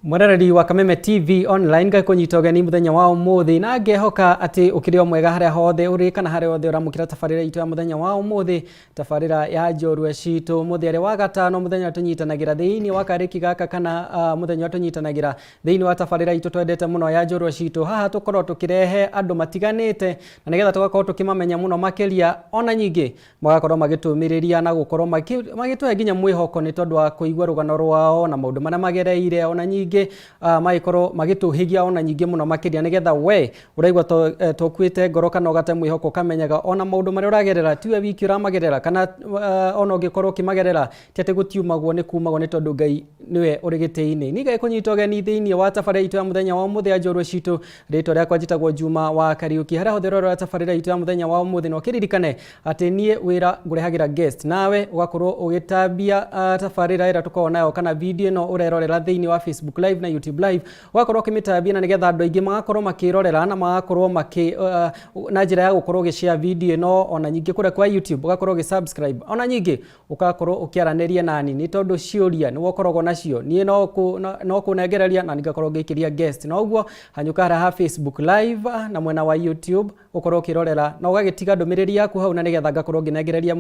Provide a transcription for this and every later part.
Mwerereri wa Kameme TV online ngakũnyita ũgeni mũthenya wa ũmũthĩ na ngehoka atĩ ũkĩrĩ o mwega harĩa hothe ũrĩ kana harĩa hothe ũramũkĩra tabarĩra itũ ya mũthenya wa ũmũthĩ, tabarĩra ya njorua citũ. Mũthĩ arĩ wa gatano, mũthenya tũnyitanagĩra thĩinĩ wa karĩki gaka kana mũthenya tũnyitanagĩra thĩinĩ wa tabarĩra itũ twendete mũno ya njorua citũ. Haha tũkorwo tũkĩrehe andũ matiganĩte na nĩgetha tũgakorwo tũkĩmamenya mũno makĩria, ona nyingĩ magakorwo magĩtũmĩrĩria na gũkorwo magĩtũhe nginya mwĩhoko nĩ tondũ wa kũigua rũgano rwao na maũndũ marĩa magereire, ona nyingĩ magĩkorwo magĩtũhĩgia ona nyingĩ mũno makĩria, nĩgetha we ũraigua tũkuĩte ngoro kana ũgate mwĩhoko, ũkamenyaga ona maũndũ marĩa ũragerera tiwe wiki ũramagerera, kana ona ũngĩkorwo ũkĩmagerera ti atĩ gũtiumagwo, nĩ kumagwo nĩ tondũ Ngai nĩwe ũrĩ gĩtĩ-inĩ. Niĩ ngagĩkũnyita ũgeni thĩinĩ wa tabarĩra itũ ya mũthenya wa ũmũthĩ ya njorua citũ. Rĩtwa rĩakwa njĩtagwo Juma wa Kariuki. Harĩa hothe ũrorera tabarĩra itũ ya mũthenya wa ũmũthĩ, na ũkĩririkane atĩ niĩ wĩra ngũrehagĩra guest, nawe ũgakorwo ũgĩtambia tabarĩra ĩrĩa tũkoragwo nayo kana video ĩno ũrerorera thĩinĩ wa Facebook Live na YouTube Live, ũgakorwo ũkĩmĩtambia na nĩgetha andũ aingĩ magakorwo makĩrorera na magakorwo makĩ na njĩra ya gũkorwo ũgĩshare video ĩno, ona nyingĩ kũrĩa kwa YouTube ũgakorwo ũgĩ-subscribe, ona nyingĩ ũgakorwo ũkĩaranĩria nani nĩ tondũ ciũria nĩwe ũkoragwo nacio, niĩ no kũnengereria na ngakorwo ngĩikĩria guest. Na ũguo hanyũka harĩa ha Facebook Live na mwena wa YouTube ũkorwo ũkĩrorera na ũgagĩtiga ndũmĩrĩri yaku hau, na nĩgetha ngakorwo ngĩnengereria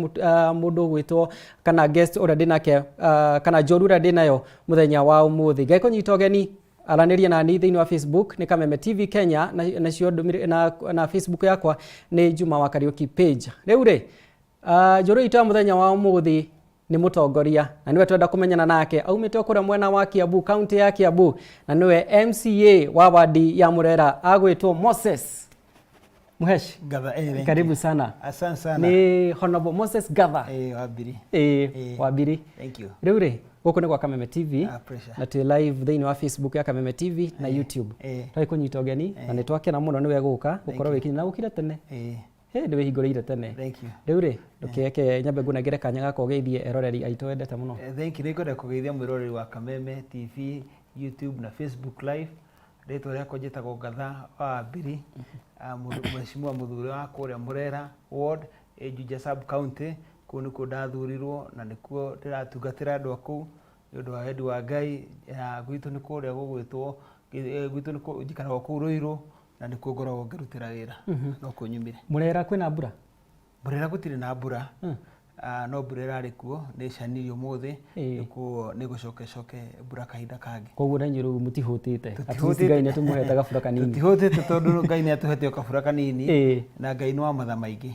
mũndũ ũgwĩtwo kana guest ũrĩa ndĩnake kana njorua ũrĩa ndĩnayo mũthenya wa ũmũthĩ. Ngekũnyita ũgeni aranĩria nani thĩinĩ wa Facebook nĩ Kameme TV Kenya, nacio ndũmĩrĩri na Facebook yakwa nĩ Juma wa Kariuki page. Rĩu rĩ, njorua itũ ya mũthenya wa ũmũthĩ nĩ mũtongoria na nĩwe twenda kũmenyana nake, aumĩte o kũrĩa mwena wa Kiambu, kaunti ya Kiambu, na nĩwe MCA wa wadi ya Murera, agwĩtwo Moses Muheshi. Gatha, thank Karibu you. Sana. Asante sana. Nĩ Honorable Moses Gatha. Wambiri. Wambiri. Thank you. Rĩu rĩ, gũkũ nĩ gwa Kameme TV Pressure. na twĩ live thĩinĩ wa Facebook ya Kameme TV na YouTube. Twagĩkũnyita ũgeni na nĩ twakena mũno nĩwe gũka gũkorwo wĩkinya na gũkire tene. Hĩ, nĩ wĩhingũrĩire tene. Thank you. Rĩu rĩ, ndũkĩreke nyambe ngũnengere kanya gaka ũgeithie eroreri aitũ wendete mũno. Thank you. Nĩngwenda kũgeithia mwĩroreri wa Kameme TV, YouTube na Facebook Live. Rĩtwa rĩakwa njĩtagwo Ngatha wa Wambiri, mheshimiwa mũthure wa kũrĩa Murera Ward, Juja Sub County. Kũu nĩkuo ndathurirwo na nĩkuo ndĩratungatĩra andũ a kũu nĩ ũndũ wa wendi wa Ngai. Gwitũ nĩ kũrĩa gũgwĩtwo, gwitũ nĩ njikaraga kũu Ruiru na nĩkuo ngoragwo ngĩrutĩra wĩra, no kuo nyumire. Murera kwĩna mbura? Murera gũtirĩ na mbura, no mbura ĩrarĩ kuo nĩ ĩcanirie ũmũthĩ, koguo nĩ gũcoka ĩcoke mbura kahinda kangĩ. Koguo na inyuĩ rĩu mũtihũtĩte? At least Ngai nĩ atũmũhete gabura kanini. Tũtihũtĩte tondũ Ngai nĩ atũhete o kabura kanini na Ngai nĩ wa matha maingĩ.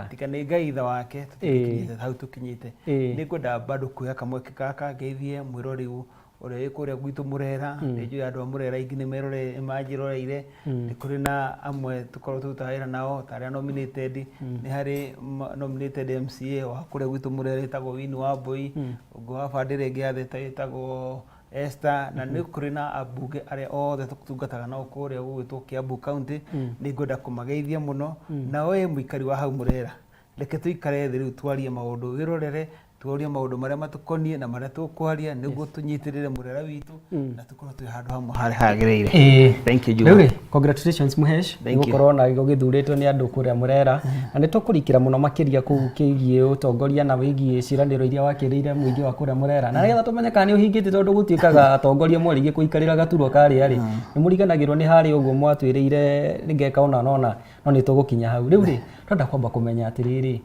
Tiga nĩ Ngai tha wake tũtingĩkinyĩte hau tũkinyĩte. Nĩ ngwenda bado kuoya kamweke gaka ngeithie mwĩroreri ũrĩa wĩ kũrĩa gwitũ Mũrera. Nĩ njũĩ andũ a Mũrera aingĩ nĩ manjĩroreire. Nĩ kũrĩ na amwe tũkoragwo tũrutaga wĩra nao ta arĩa nominated. Nĩ harĩ nominated MCA wa kũrĩa gwitũ Mũrera wĩtagwo Winnie Wambui, ũngĩ wa bandi ĩrĩa ĩngĩ ya Theta wĩtagwo Esther, na nĩ kũrĩ na ambunge arĩa othe tũtungataga nao kũrĩa gũgwĩtwo Kiambu County. Nĩ ngwenda kũmageithia mũno. Na we mũikari wa hau Mũrera, reke tũikare thĩ rĩu twarie maũndũ, wĩrorere tworie maũndũ marĩa matũkoniĩ na marĩa tũkwaria nĩguo tũnyitĩrĩre Mũrera witũ na tũkorwo twĩ handũ hamwe harĩa hagĩrĩire. Thank you, Juma. Rĩu rĩ, congratulations Muhesh, Thank you. gũkorwo na ũgĩthurĩtwo nĩ andũ kũrĩa Mũrera, na nĩ tũkũrikĩra mũno makĩria kũu kĩgiĩ ũtongoria na wĩgiĩ ciĩranĩro iria wakĩrĩire mũingĩ wa kũrĩa Mũrera, na nĩgetha tũmenye kana nĩ ũhingĩtie, tondũ gũtuĩkaga atongoria mwarĩkia kũikarĩra gaturwa karĩa rĩ, nĩ mũriganagĩrwo nĩ harĩa ũguo mwatwĩrĩire ngeka ũna na ũna, no nĩ tũgũkinya hau. Rĩu rĩ, tũrenda kwamba kũmenya atĩrĩrĩ,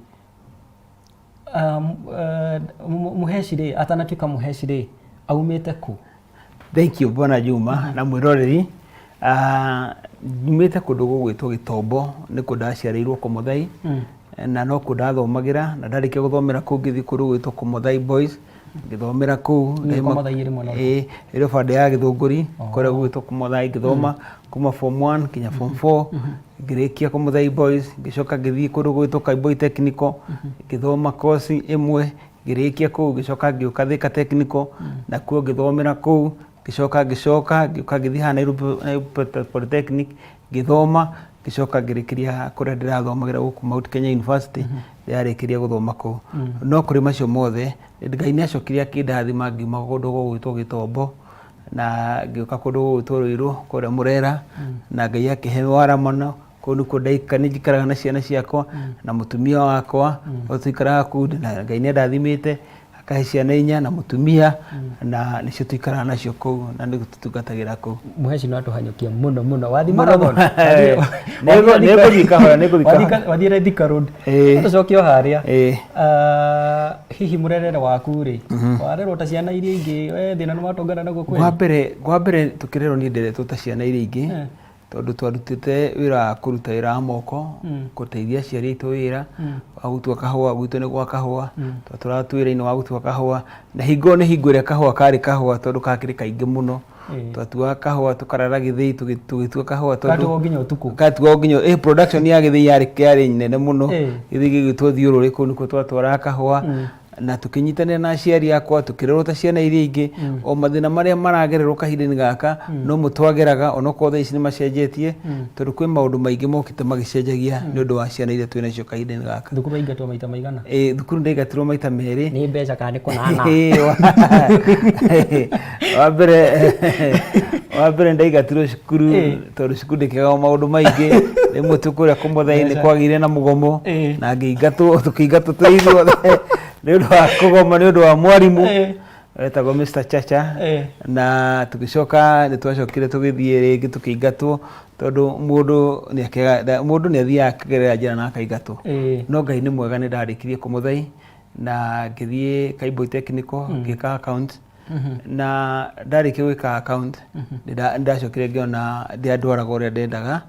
Muheshi rĩ, atanatuĩka Muheshi rĩ, aumĩte kũ? Thank you, Bwana Juma na mwĩroreri. Nyumĩte kũndũ gũgwĩtwo Gĩtombo, nĩkuo ndaciarĩirwo Komothai, na nokuo ndathomagĩra, na ndarĩkia gũthomera kũu ngĩthiĩ kũndũ gũgwĩtwo Komothai Boys, ngĩthomera kũu. Nĩ Komothai ĩrĩ mwena ũrĩkũ? Ĩĩ, ĩrĩ bande ya Gĩthũngũri, kũrĩa gũgwĩtwo Komothai, ngĩthoma kuma form 1 nginya form 4, ngĩrĩkia Komothai Boys, ngĩcoka ngĩthiĩ kũndũ gũgwĩtwo Kaiboi Technical, ngĩthoma course ĩmwe, ngĩrĩkia kũu, ngĩcoka ngĩũka Thika Technical, nakuo ngĩthomera kũu, ngĩcoka ngĩcoka ngĩũka ngĩthiĩ haha Nairobi Polytechnic, ngĩthoma, ngĩcoka ngĩrĩkĩria kũrĩa ndĩrathomagĩra gũkũ Mount Kenya University, ndĩrarĩkĩria gũthoma kũu. No kũrĩ macio mothe, Ngai nĩ acokire akĩndathima ngiuma kũndũ gũgwĩtwo Gĩtombo, na ngĩũka kũndũ gũgwĩtwo Ruiru kũrĩa Mũrera, na Ngai akĩhe wara mũno. Kũu nĩkuo nĩ njikaraga na ciana ciakwa na mũtumia wakwa, othe tũikaraga kũu, na Ngai nĩ andathimĩte. Kahe ciana inya na mũtumia, na nĩcio tũikaraga nacio kũu na nĩguo tũtungatagĩra kũu. Mũheci no atũhanyũkia mũno mũno. Wathiĩ Mũno. marathon. Nĩngũthiĩ kahora, nĩngũthiĩ kahora. Wathiĩ Thika Road. Tũcoke o harĩa. Ah, hihi mũrerere waku rĩ, warerwo ta ciana iria ingĩ, we thĩna nĩ watũngana naguo kweli? Kwa mbere tũkĩrerwo niĩ nderetwo ta ciana iria ingĩ, tondũ twarutĩte wĩra wa kũruta wĩra wa moko, gũteithia aciari aitũ wĩra wa gũtua kahũa, gwitũ nĩ gwa kahũa, twatũraga wĩra-inĩ wa gũtua kahũa, na hingo ĩyo nĩ hingo ĩrĩa kahũa karĩ kahũa tondũ kakĩrĩ kaingĩ mũno. Twatuaga kahũa tũkarara gĩthĩi tũgĩtua kahũa tondũ Gatuagwo nginya ũtukũ. Gatuagwo nginya production ya gĩthĩi yarĩ nene mũno. Gĩthĩi gĩgĩtwo thiũrũrĩ kũu nĩkuo twatwaraga kahũa. Na tũkĩnyitanĩra na aciari akwa, tũkĩrerwo ta ciana iria ingĩ. O mathĩna marĩa maragererwo kahinda-inĩ gaka nomo twageraga, onokorwo thaa ici nĩ macenjetie, tondũ kwĩ maũndũ maingĩ mokĩte magĩcenjagia nĩ ũndũ wa ciana iria twĩ nacio kahinda-inĩ gaka. Thukuru waingatwo maita maigana? Ĩĩ, thukuru ndaingatirwo maita merĩ. Nĩ mbeca kana nĩ kũnana? Wa mbere ndaingatirwo cukuru tondũ cukuru ndĩkĩgaga maũndũ maingĩ. Rĩmwe twĩ kũrĩa kũmotha-inĩ kwagĩire na mũgomo na ngĩingatwo, tũkĩingatwo twĩ ithuothe nĩ ũndũ wa kũgoma nĩ ũndũ wa mwarimũ wetagwo Mr. Chacha. Na tũgĩcoka nĩ twacokire tũgĩthiĩ rĩngĩ tũkĩingatwo tondũ mũndũ nĩ athiaga akĩgerera njĩra na akaingatwo. No Ngai nĩ mwega, nĩ ndarĩkirie kũmũthai na ngĩthiĩ Kaiboi Technical ngĩka account, na ndarĩkia gwĩka account nĩ ndacokire ngĩona ndiandwaraga ũrĩa ndendaga.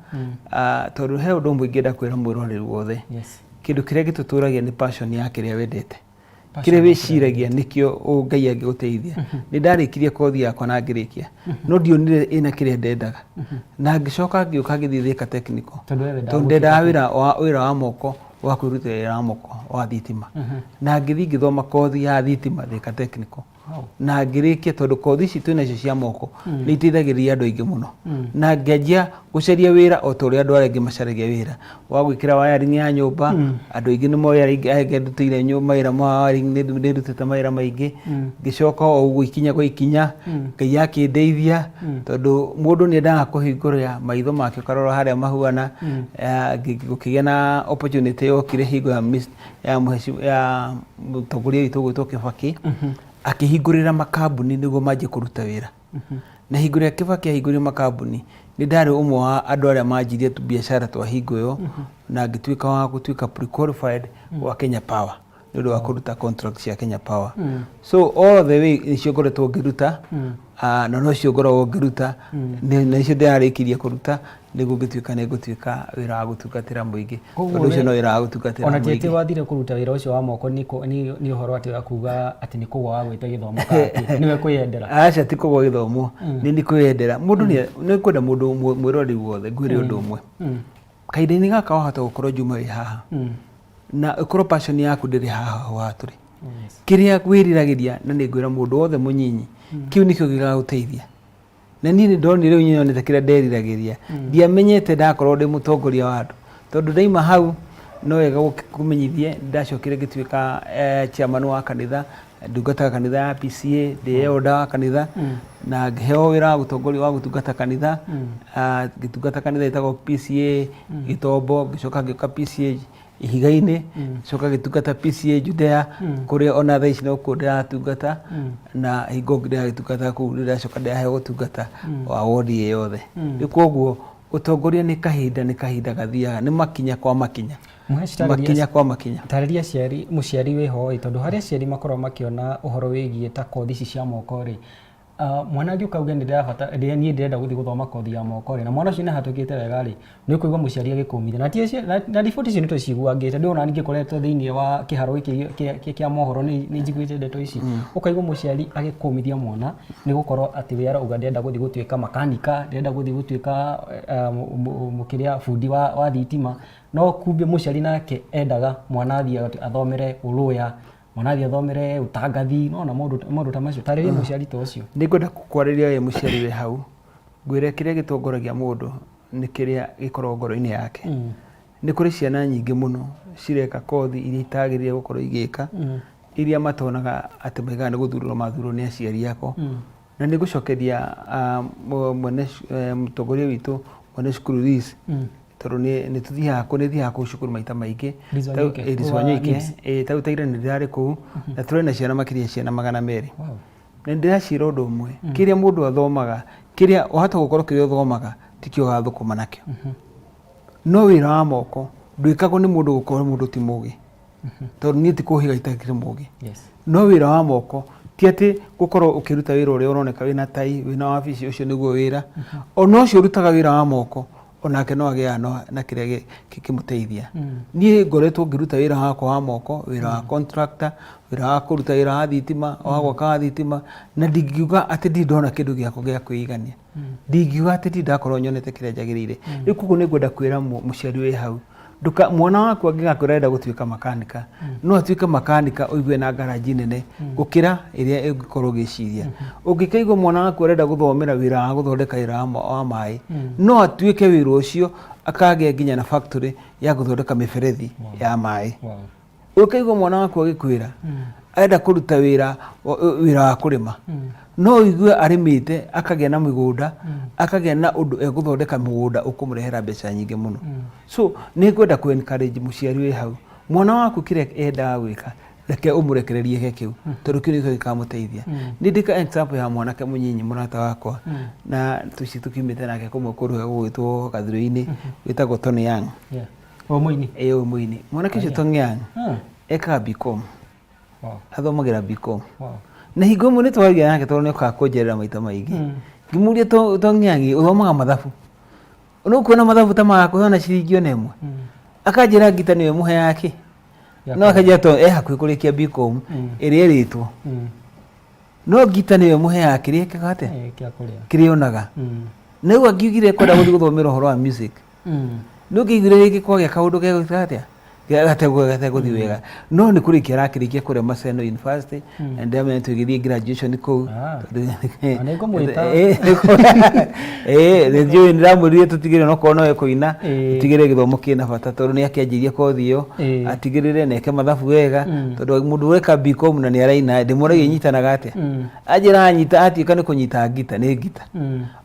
Ah, tondũ he ũndũ ũmwe ingĩenda kwĩra mwĩroreri wothe, kĩndũ kĩrĩa gĩtũtũragia nĩ passion ya kĩrĩa wendete, kĩrĩa wĩciragia nĩkĩo Ngai angĩgũteithia. Nĩ ndarĩkirie kothi yakwa na ngĩrĩkia, no ndionire ĩna kĩrĩa ndendaga, na ngĩcoka ngĩũka ngĩthiĩ Thika Technical Tondũ we wendaga tondũ ndendaga wĩra wa moko, wa kwĩrutĩra wĩra wa moko wa thitima, na ngĩthiĩ ngĩthoma kothi ya thitima Thika Technical na ngĩrĩkia, tondũ kothi ici twĩ nacio cia moko nĩ iteithagĩrĩria andũ aingĩ mũno, na ngĩanjia gũcaria wĩra o ta ũrĩa andũ arĩa angĩ macaragia wĩra wa gwĩkĩra wiring ya nyũmba. Andũ aingĩ nĩ moĩ, arĩa angĩ ndutĩire mawĩra ma wiring, nĩ ndutĩte mawĩra maingĩ. Ngĩcoka o ũguo ikinya kwa ikinya, Ngai akĩndeithia, tondũ mũndũ nĩ endaga kũhingũra maitho make ũkarora harĩa mahuana. Gũkĩgĩa na opportunity yokire hingo ya ya mũtongoria witũ ũgwĩtwo Kibaki, akĩhingũrĩra makambuni nĩguo manjie kũruta wĩra. Na hingo ĩrĩa Kibaki ahingũrire makambuni, nĩ ndarĩ ũmwe wa andũ arĩa manjirie biacara twa hingo ĩyo, na ngĩtuĩka wa gũtuĩka pre-qualified wa Kenya Power nĩ ũndũ wa kũruta contract cia Kenya Power. So all the way nĩcio ngoretwo ngĩruta, na nocio ngoragwo ngĩruta, na nĩcio ndĩrarĩkirie kũruta nĩguo ngĩtuĩka nĩ ngũtuĩka wĩra wa gũtungatĩra mũingĩ, Koguo tondũ ũcio no wĩra wa gũtungatĩra ona ti atĩ mũingĩ. Wathire kũruta wĩra ũcio wa moko nĩ ũhoro atĩ wa kuga atĩ nĩ kũgwa wagwĩte gĩthomo kana kĩ, nĩwe kwĩyendera? Aca, ti kũgwa gĩthomo, nĩ kwĩyendera. Mũndũ nĩ kwenda mũndũ mwĩroreri wothe ngwĩre ũndũ ũmwe. Kahinda-inĩ gaka wahota gũkorwo Juma wĩ haha na ĩkorwo passion yaku ndĩrĩ haha haha tũrĩ, kĩrĩa wĩriragĩria, na nĩ ngwĩra mũndũ wothe mũnyinyi, kĩu nĩkĩo gĩgagũteithia. Na niĩ nĩ ndonire rĩu nyonete kĩrĩa nderiragĩria, ndiamenyete ndakorwo ndĩ mũtongoria wa andũ, tondũ ndaima hau no wega kũmenyithie ndacokire ngĩtuĩka chairman wa kanitha. Ndungataga kanitha ya PCA, ndĩ elder wa kanitha, na ngĩheo wĩra wa gũtongoria wa gũtungata kanitha. Ah, ngĩtungata kanitha ĩtagwo PCA Gĩtombo, ngĩcoka ngĩũka PCA Ihiga-inĩ, ngĩcoka ngĩtungata PCA Judea, kũrĩa ona thaa ici nokuo ndĩratungata, na hingo ĩngĩ ndĩragĩtungata kũu ndĩracoka ndĩraheo gũtungata wa wodi ĩ yothe. Rĩu koguo ũtongoria nĩ kahinda gathiaga, nĩ makinya kwa makinya. Mũheci, makinya kwa makinya. Tarĩria aciari, mũciari wĩho ĩ, tondũ harĩa aciari makoragwo makĩona ũhoro wĩgiĩ ta kothi ici cia moko rĩ, mwana angĩũka auge nĩ ndĩrabata niĩ ndĩrenda gũthiĩ gũthoma kothi ya moko rĩ, na mwana ũcio nĩ ahatũkĩte wega rĩ, nĩ ũkũigua mũciari agĩkũmithia. Na ti na riboti icio nĩ tũciguangĩte, ndĩ ona ngĩkoretwo thĩinĩ wa kĩharo gĩkĩ kĩa mohoro nĩ njiguĩte ndeto ici. Ũkaigua mũciari agĩkũmithia mwana nĩ gũkorwo atĩ we arauga ndĩrenda gũthiĩ gũtuĩka makanika, ndĩrenda gũthiĩ gũtuĩka mũkĩrĩa bundi wa thitima, no kumbe mũciari nake endaga mwana athiĩ athomere ũlawyer, mwana athiĩ athomere ũtangathi, nona maũndũ ta macio. Tarĩria mũciari ta ũcio. Nĩ ngwenda kwarĩria we mũciari wĩ hau, ngwĩre kĩrĩa gĩtongoragia mũndũ nĩ kĩrĩa gĩkoragwo ngoro-inĩ yake. Nĩ kũrĩ ciana nyingĩ mũno cireka kothi iria itagĩrĩire gũkorwo igĩka, iria matonaga atĩ maigaga nĩ gũthurwo mathurwo nĩ aciari ako. Na nĩ ngũcokeria mwene mũtongoria witũ mwene cukuru Liz. Tondũ nĩ tũthiaga kũu, nĩ thiaga kũu cukuru maita maingĩ. Liz Wanyoike, Liz wa Wanyoike, NIBS. Ta rĩu ta ira nĩ ndĩrarĩ kũu, na tũrĩ na ciana makĩria ya ciana 200. Na nĩ ndĩraciĩra ũndũ ũmwe, kĩrĩa mũndũ athomaga, kĩrĩa wahota gũkorwo kĩrĩa ũthomaga tikĩo ũgathũkũma nakĩo. No wĩra wa moko ndwĩkagwo nĩ mũndũ gũkorwo mũndũ ti mũgĩ. Tondũ niĩ ti kũhĩga itakĩrĩ mũgĩ. No wĩra wa moko ti atĩ gũkorwo ũkĩruta wĩra ũrĩa ũroneka wĩna tai, wĩna wabici, ũcio nĩguo wĩra. Ona ũcio ũrutaga wĩra wa moko, onake no agĩaga na kĩrĩa kĩngĩmũteithia. Niĩ ngoretwo ngĩruta wĩra wakwa wa moko, wĩra wa contractor, wĩra wa kũruta wĩra wa thitima, wa gwaka wa thitima, na ndingiuga atĩ ndirĩ ndona kĩndũ gĩakwa gĩa kwĩigania. Ndingiuga atĩ ndirĩ ndakorwo nyonete kĩrĩa njagĩrĩire. Rĩu koguo nĩ ngwenda kwĩra mũciari wĩ hau, nduka mwana waku angĩgakwĩra arenda gũtuĩka makanika, no atuĩke makanika ũigue na ngaranji nene gũkĩra ĩrĩa ũngĩkorwo ũgĩciria. Ũngĩkaigua mwana waku arenda gũthomera wĩra wa gũthondeka wĩra wa maĩ, no atuĩke wĩra ũcio akagĩa nginya na factory ya gũthondeka mĩberethi ya maĩ. Ũkaigua mwana waku agĩkwĩra arenda kũruta wĩra wĩra wa kũrĩma, no ũigue arĩmĩte akagĩa na mĩgũnda, akagĩa na ũndũ egũthondeka mũgũnda ũkũmũrehera mbeca nyingĩ mũno. So nĩ ngwenda kũ encourage mũciari wĩ hau, mwana waku kĩrĩa endaga gwĩka reke ũmũrekererie eke kĩu, tondũ kĩu nĩkĩo gĩkamũteithia. Nĩ ndĩka example ya mwanake mũnyinyi mũrata wakwa, na tũci tũkiumĩte nake kũmwe kũndũ gũgwĩtwo Gathurũ-inĩ, wĩtagwo Tony Young. O mũini? Ĩĩ, ũyũ mũini. Mwanake ũcio Tony Young ekaga BCom. Athomagĩra BCom. Na hingo ĩmwe nĩ twaragia nake tondũ nĩ okaga kũnjerera maita maingĩ. Ngĩmũria Tony Young, ũthomaga mathabu? Nĩ ũkuona mathabu ta magakũhe ona ciringi ona ĩmwe? Akanjĩra ngita nĩwe mũheaga kĩ? No akanjĩra to e hakuhĩ kũrĩkia BCom ĩrĩa ĩrĩtwo. No ngita nĩwe mũheaga kĩrĩa ĩkaga atĩa? Kĩa kũrĩa. Kĩrĩa onaga. Na rĩu angiugire kwenda gũthiĩ gũthomera ũhoro wa music. Nĩ ũngĩaiguire rĩngĩ kwagĩa kaũndũ gegwĩka atĩa? Gategũthiĩ wega. No nĩ kũrĩkia arakĩrĩkia kũrĩa Maseno University, na ndĩramenya tũgĩthiĩ graduation kũu. Na nĩ ngũmwĩta. Ĩĩ, nĩ njũĩ ndĩramwĩrire tũtigĩrĩre onokorwo no ekũina, tũtigĩrĩre gĩthomo kĩna bata tondũ nĩ akĩanjĩirie kothi ĩyo, atigĩrĩre nĩ eke mathabu wega, tondũ mũndũ ũreka BCom na nĩ araina, ndĩmũragia inyitanaga atĩa? Anjĩra anyita atuĩka nĩ kũnyita ngita, nĩ ngita.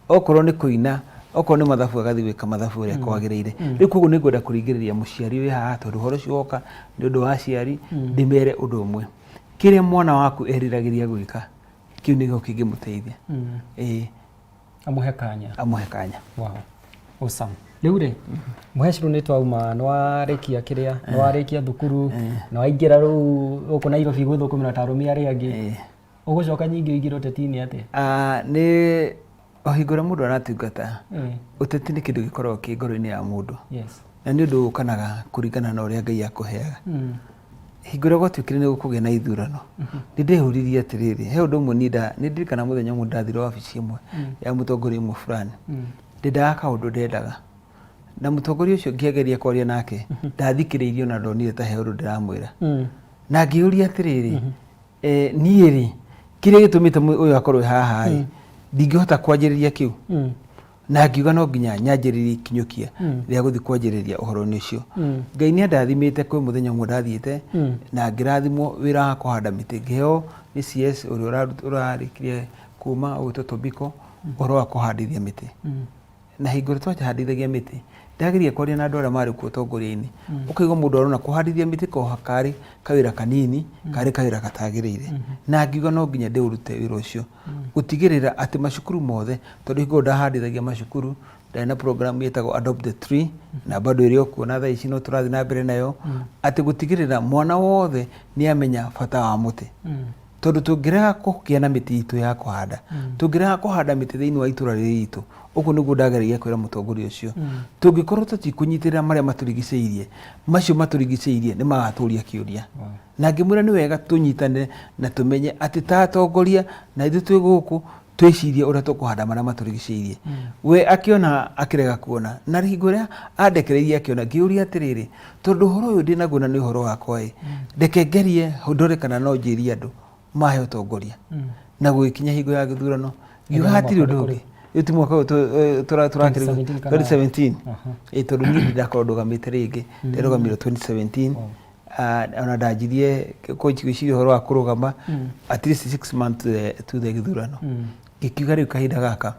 Okorwo nĩ kũina, okorwo nĩ mathabu agathiĩ gwĩka mathabu ũrĩa kwagĩrĩire. Rĩu koguo nĩ ngwenda kũringĩrĩria mũciari wĩ haha, tondũ ũhoro ũcio woka nĩ ũndũ wa aciari, ndĩmere ũndũ ũmwe. Kĩrĩa mwana waku eriragĩria gwĩka, kĩu nĩkĩo kĩngĩmũteithia. Ĩĩ. Amũhe kanya. Amũhe kanya. Wow. Awesome. Rĩu rĩ, Mũhecirũ nĩ twauma, nĩ warĩkia kĩrĩa, nĩ warĩkia thukuru, nĩ waingĩra rĩu gũkũ Nairobi gwĩthũkũmĩra ta arũme arĩa angĩ. Ũgũcoka nyingĩ ũingĩre ũteti-inĩ atĩa? Ah, nĩ o hingo ĩrĩa mũndũ aratungata, ũteti nĩ kĩndũ gĩkoragwo kĩ ngoro-inĩ ya mũndũ. Na nĩ ũndũ ũkanaga kũringana na ũrĩa Ngai akũheaga. Hingo ĩrĩa gwatuĩkire nĩ gũkũgĩa na ithurano, nĩ ndeyũririe atĩrĩrĩ, he ũndũ ũmwe niĩ nĩ ndirikanaga mũthenya ũmwe ndathire wabici ĩmwe ya mũtongoria ũmwe fulani, ndendaga kaũndũ ndendaga. Na mũtongoria ũcio ngĩgeria kwaria nake, ndathikĩrĩirie ona ndonire ta he ũndũ ndĩramwĩra. Na ngĩyũria atĩrĩrĩ, niĩ rĩ, kĩrĩa gĩtũmĩte ũyũ akorwo e haha rĩ, ndingĩhota kwanjĩrĩria kĩu. Na ngiuga no nginya nyanjĩrĩrie ikinyũkia rĩa gũthiĩ kwanjĩrĩria ũhoro-inĩ ũcio. Ngai nĩ andathimĩte kwĩ mũthenya ũmwe ndathiĩte na ngĩrathimwo wĩra wa kũhanda mĩtĩ, ngĩheo nĩ CS ũrĩa ũrarĩkirie kuma ũgwĩtwo Tobiko ũhoro wa kũhandithia mĩtĩ. Na hingo ĩrĩa twahandithagia mĩtĩ, ndageria kwaria na andũ arĩa marĩ kuo ũtongoria-inĩ, ũkaigua mũndũ arona kũhandithia mĩtĩ ko karĩ kawĩra kanini, karĩ kawĩra gatagĩrĩire. Na ngiuga no nginya ndĩũrute wĩra ũcio. Gũtigĩrĩra atĩ macukuru mothe, tondũ hingo ĩyo ndahandithagia macukuru, ndarĩ na program ĩtagwo Adopt a Tree, na bado ĩrĩ o kuo na thaa ici no tũrathiĩ na mbere nayo, atĩ gũtigĩrĩra mwana wothe nĩ amenya bata wa mũtĩ. Tondũ tũngĩrega kũgĩa na mĩtĩ itũ ya kũhanda, tũngĩrega kũhanda mĩtĩ thĩinĩ wa itũra rĩrĩ ritũ, ũguo nĩguo ndageragia kwĩra mũtongoria ũcio, tũngĩkorwo tũtikũnyitĩrĩra marĩa matũrigicĩirie, macio matũrigicĩirie nĩ magatũria kĩũria. Na ngĩmwĩra nĩ wega tũnyitanĩre na tũmenye atĩ ta atongoria na ithuĩ twĩ gũkũ twĩcirie ũrĩa tũkũhanda marĩa matũrigicĩirie. We akĩona akĩrega kuona, na hingo ĩrĩa andekereirie akĩona, ngĩũria atĩrĩrĩ, tondũ ũhoro ũyũ ndĩnaguo na nĩ ũhoro wakwa ĩ, reke ngerie ndore kana no njĩrie andũ mahe ũtongoria. Na gũgĩkinya hingo ya gĩthurano, ngiuga hatirĩ ũndũ ũngĩ. Rĩu ti mwaka ũyũ tũrakĩrĩ 2017 kana- 2017. Ĩ, tondũ niĩ ndinakorwo ndũgamĩte rĩngĩ, nderũgamire 2017. Ona ndanjirie gwĩciria ũhoro wa kũrũgama at least 6 months to the gĩthurano. Ngĩkiuga rĩu kahinda gaka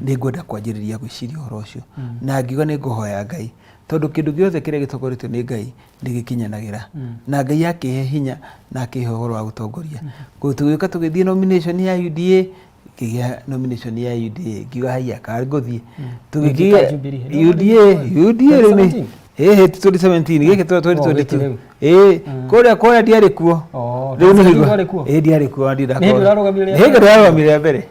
Nĩ ngwenda kwanjĩrĩria gwĩciria ũhoro ũcio, na ngiuga nĩ ngũhoya Ngai, tondũ kĩndũ gĩothe kĩrĩa gĩtongoretio nĩ Ngai nĩ gĩkinyanagĩra. Na Ngai akĩhe hinya na akĩhe ũhoro wa gũtongoria. Koguo tũgĩũka tũgĩthiĩ nomination ya UDA, ngĩgĩa nomination ya UDA, ngiuga haiya ka ngũthiĩ. Tũgĩkĩgĩa Gĩkĩ Jubilee. UDA, UDA rĩu nĩ ĩhĩ 2017, gĩkĩ 2022. Rĩu. Ĩĩ, kũrĩa kũrĩa ndiarĩ kuo. Oh, Rĩu nĩ hingo 2017 warĩ kuo? Ĩĩ, ndiarĩ kuo. Nĩ hĩndĩ ũrarũgamire rĩa Nĩ hĩndĩ ndĩrarũgamire rĩa mbere.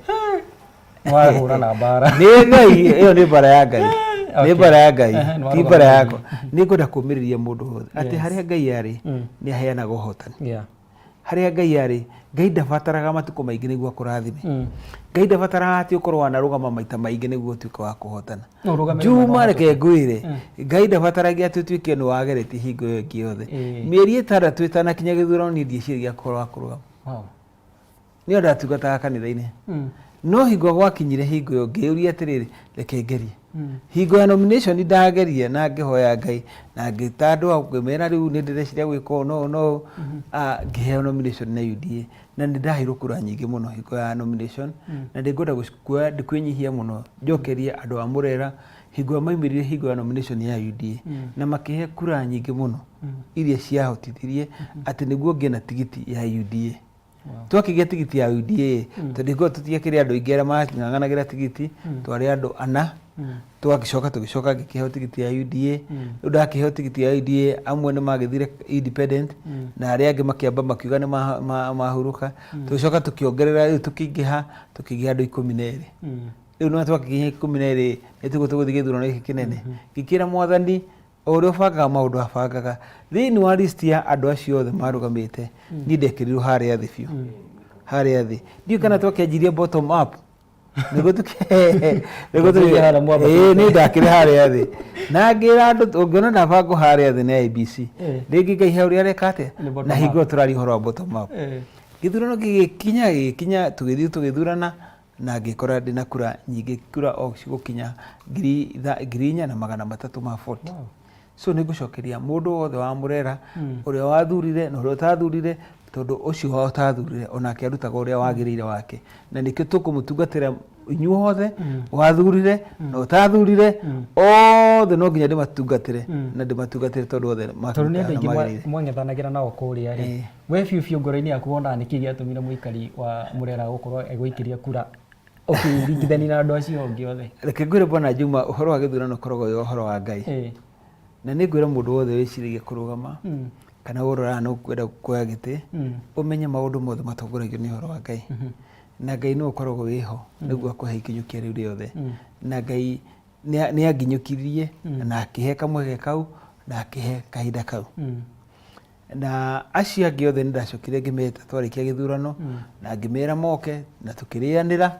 Warahũra na mbara. Nĩ Ngai, ĩyo nĩ mbara ya Ngai, nĩ mbara ya Ngai, Ehe, nĩ ti mbara warũgamire. yakwa. Nĩ ngwenda kũmĩrĩria mũndũ wothe atĩ harĩa Ngai arĩ nĩ aheanaga ũhotani. Harĩa Ngai arĩ, Ngai ndabataraga matukũ maingĩ nĩguo akũrathime. Ngai ndabataraga atĩ ũkorwo wanarũgama maita maingĩ nĩguo ũtuĩke wa kũhotana. No ũrũgame rĩmwe Juma, na reke ngwĩre, Ngai ndabataragia atĩ ũtuĩke nĩ wageretie hingo ĩyo ĩngĩ yothe. Mĩeri 6 ĩtanakinya gĩthurano, niĩ ndieciragia ũhoro wa kũrũgama. Nĩo ndatungataga kanitha-inĩ. No hingo gwakinyire hingo ĩyo, ngĩyũria atĩrĩrĩ, reke ngerie. Hingo ya nomination ndageria na ngĩhoya Ngai na ngĩta andũ a ngĩmera rĩu nĩ ndĩreciria gwĩka ũũ na ũũ na ũũ. Ngĩheo nomination na UDA na nĩ ndaheirwo kura nyingĩ mũno hingo ya nomination, na ndĩngwenda kuoya kwĩnyihia mũno njokerie andũ a Mũrera hingo ĩyo maumĩrire hingo ya nomination ya UDA na makĩhe kura nyingĩ mũno iria ciahotithirie atĩ nĩguo ngĩe na tigiti ya UDA. Twakĩgĩa tigiti ya UDA, tondũ hingo ĩyo tũtiakĩrĩ andũ aingĩ arĩa mang'ang'anagĩra tigiti, twarĩ andũ ana. Twagĩcoka tũgĩcoka ngĩkĩheo tigiti ya UDA. Rĩu ndakĩheo tigiti ya UDA, amwe nĩ magĩthire independent na arĩa angĩ makĩamba makiuga nĩ mahurũka. Tũgĩcoka tũkĩongerera, rĩu tũkĩingĩha, tũkĩgĩa andũ 12. Rĩu nĩ twakĩkinyia 12, nĩ tiguo tũgũthiĩ gĩthurano gĩkĩ kĩnene. Ngĩkĩra Mwathani, o ũrĩa ũbangaga maũndũ abangaga. Thĩinĩ wa list ya andũ acio othe marũgamĩte, niĩ ndekĩrirwo harĩa thĩ biũ, harĩa thĩ. Ndiũĩ kana twakĩanjirie bottom up nĩguo nĩguo Twambĩrĩria harĩa mwambatĩte. Ĩĩ, niĩ ndakĩrĩ harĩa thĩ na ngĩra andũ, ũngĩona ndabangwo harĩa thĩ nĩ IEBC, rĩngĩ Ngai he ũrĩa areka atĩa. Nĩ bottom Na up. hingo ĩyo tũraria ũhoro wa bottom up. Gĩthurano gĩgĩkinya, gĩgĩkinya, tũgĩthiĩ tũgĩthurana na ngĩkora ndĩna kura nyingĩ, kura o cigũkinya 4340. So nĩ ngũcokeria mũndũ wothe wa Mũrera, ũrĩa wathurire na ũrĩa ũtathurire, tondũ ũcio wa ũtathurire onake arutaga ũrĩa wagĩrĩire wake, na nĩkĩo tũkũmũtungatĩra inyuothe, wathurire na ũtathurire, othe no nginya ndĩmatungatĩre na ndĩmatungatĩre tondũ othe Tondũ nĩ andũ makĩrutaga aingĩ magĩrĩire. mwang'ethanagĩra nao kũrĩa rĩ, we biũ biũ ngoro-inĩ yaku wonaga nĩkĩ gĩatũmire mũikari wa Mũrera gũkorwo egũikĩria kura ũkĩringithania na andũ acio angĩ othe? Reke ngwĩre, Bwana Juma, ũhoro wa gĩthurano ũkoragwo wĩ ũhoro wa Ngai. Na nĩ ngwĩra mũndũ wothe wĩciragia kũrũgama kana ũroraga nĩ ũkwenda kuoya gĩtĩ, ũmenye maũndũ mothe matongoragio nĩ ũhoro wa Ngai, na Ngai nĩwe ũkoragwo wĩho nĩguo akũhe ikinyũkia rĩu rĩothe. Na Ngai nĩ anginyũkirie na akĩhe kamweke kau na akĩhe kahinda kau. Na acio angĩ othe nĩ ndacokire ngĩmeta twarĩkia gĩthurano na ngĩmera moke na tũkĩrĩanĩra,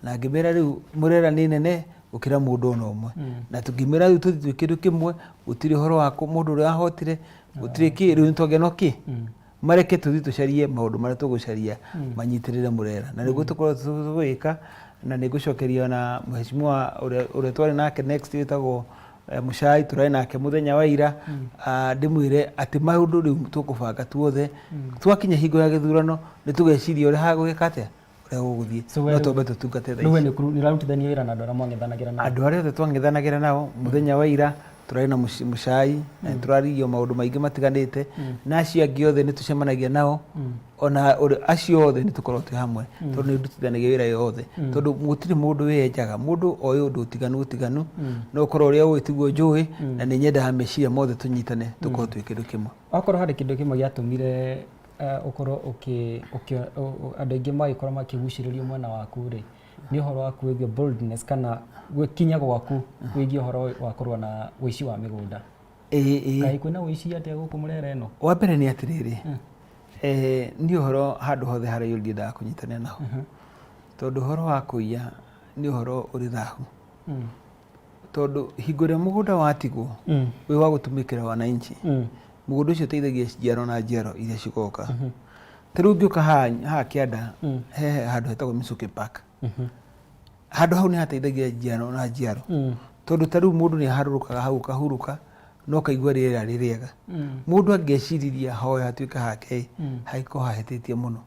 na ngĩmera rĩu Mũrera nĩ nene gũkĩra mũndũ ona ũmwe, na tũkĩmera rĩu tũthiĩ twĩ kĩndũ kĩmwe, gũtirĩ ũhoro wa mũndũ ũrĩa wahotire, gũtirĩ kĩ, rĩu nĩtwagĩa no kĩ mareke tũthiĩ tũcarie maũndũ marĩa tũgũcaria manyitĩrĩre Mũrera, na nĩguo tũkorwo tũgĩka. Na nĩ ngũcokeria ona mheshimiwa ũrĩa twarĩ nake next wĩtagwo Mũcai, tũrarĩ nake mũthenya wa ira, ndĩmwĩre atĩ maũndũ rĩu tũkũbanga tuothe twakinya hingo ya gĩthurano nĩ tũgeciria ũrĩa hagũgĩka atĩa, ũrĩa gũgũthiĩ. So we no rĩu- twambe tũtungate thaa Rĩu we ici. nĩ ũrarutithania wĩra na andũ arĩa mwang'ethanagĩra nao? Andũ arĩa othe twang'ethanagĩra nao mũthenya wa ira tũrarĩ na Mũcai na nĩ tũraririo maũndũ maingĩ matiganĩte, na acio angĩ othe nĩ tũcemanagia nao, ona acio othe nĩ tũkoragwo twĩ hamwe, tondũ nĩ ndutithanagia wĩra yothe, tondũ gũtirĩ mũndũ wĩyenjaga. Mũndũ oĩ ũndũ ũtiganu ũtiganu, no ũkorwo ũrĩa ũĩ tiguo njũĩ, na nĩ nyendaga meciria mothe tũnyitane, tũkorwo twĩ kĩndũ kĩmwe. Wakorwo harĩ kĩndũ kĩmwe gĩatũmire ũkorwo ũkĩ ũkĩ andũ aingĩ magĩkorwo makĩgucĩrĩrio mwena waku rĩ, nĩ ũhoro waku wĩgiĩ boldness kana gwĩkinya gwaku wĩgiĩ ũhoro wa kũrũa na ũici wa mĩgũnda. Ĩĩ, ĩĩ. Kaĩ kwĩna ũici atĩa gũkũ Mũrera ĩno? Wa mbere nĩ atĩrĩrĩ, niĩ ũhoro handũ hothe harĩa ndiendaga kũnyitanĩra naho, tondũ ũhoro wa kũiya nĩ ũhoro ũrĩ thahu, tondũ hingo ĩrĩa mũgũnda watigwo wĩ wa gũtũmĩkĩra wananchi, mũgũnda ũcio ũteithagia njiaro na njiaro iria cigoka. Ta rĩu ũngĩũka haha kĩanda, he handũ hetagwo Michuki Park. Handũ hau nĩ hateithagia njiaro na njiaro, tondũ ta rĩu mũndũ nĩ aharũrũkaga hau ũkahurũka na ũkaigua rĩera rĩ rĩega. Mũndũ angĩeciririe hoya hatuĩke hake, hangĩkorwo hahĩtĩtie mũno.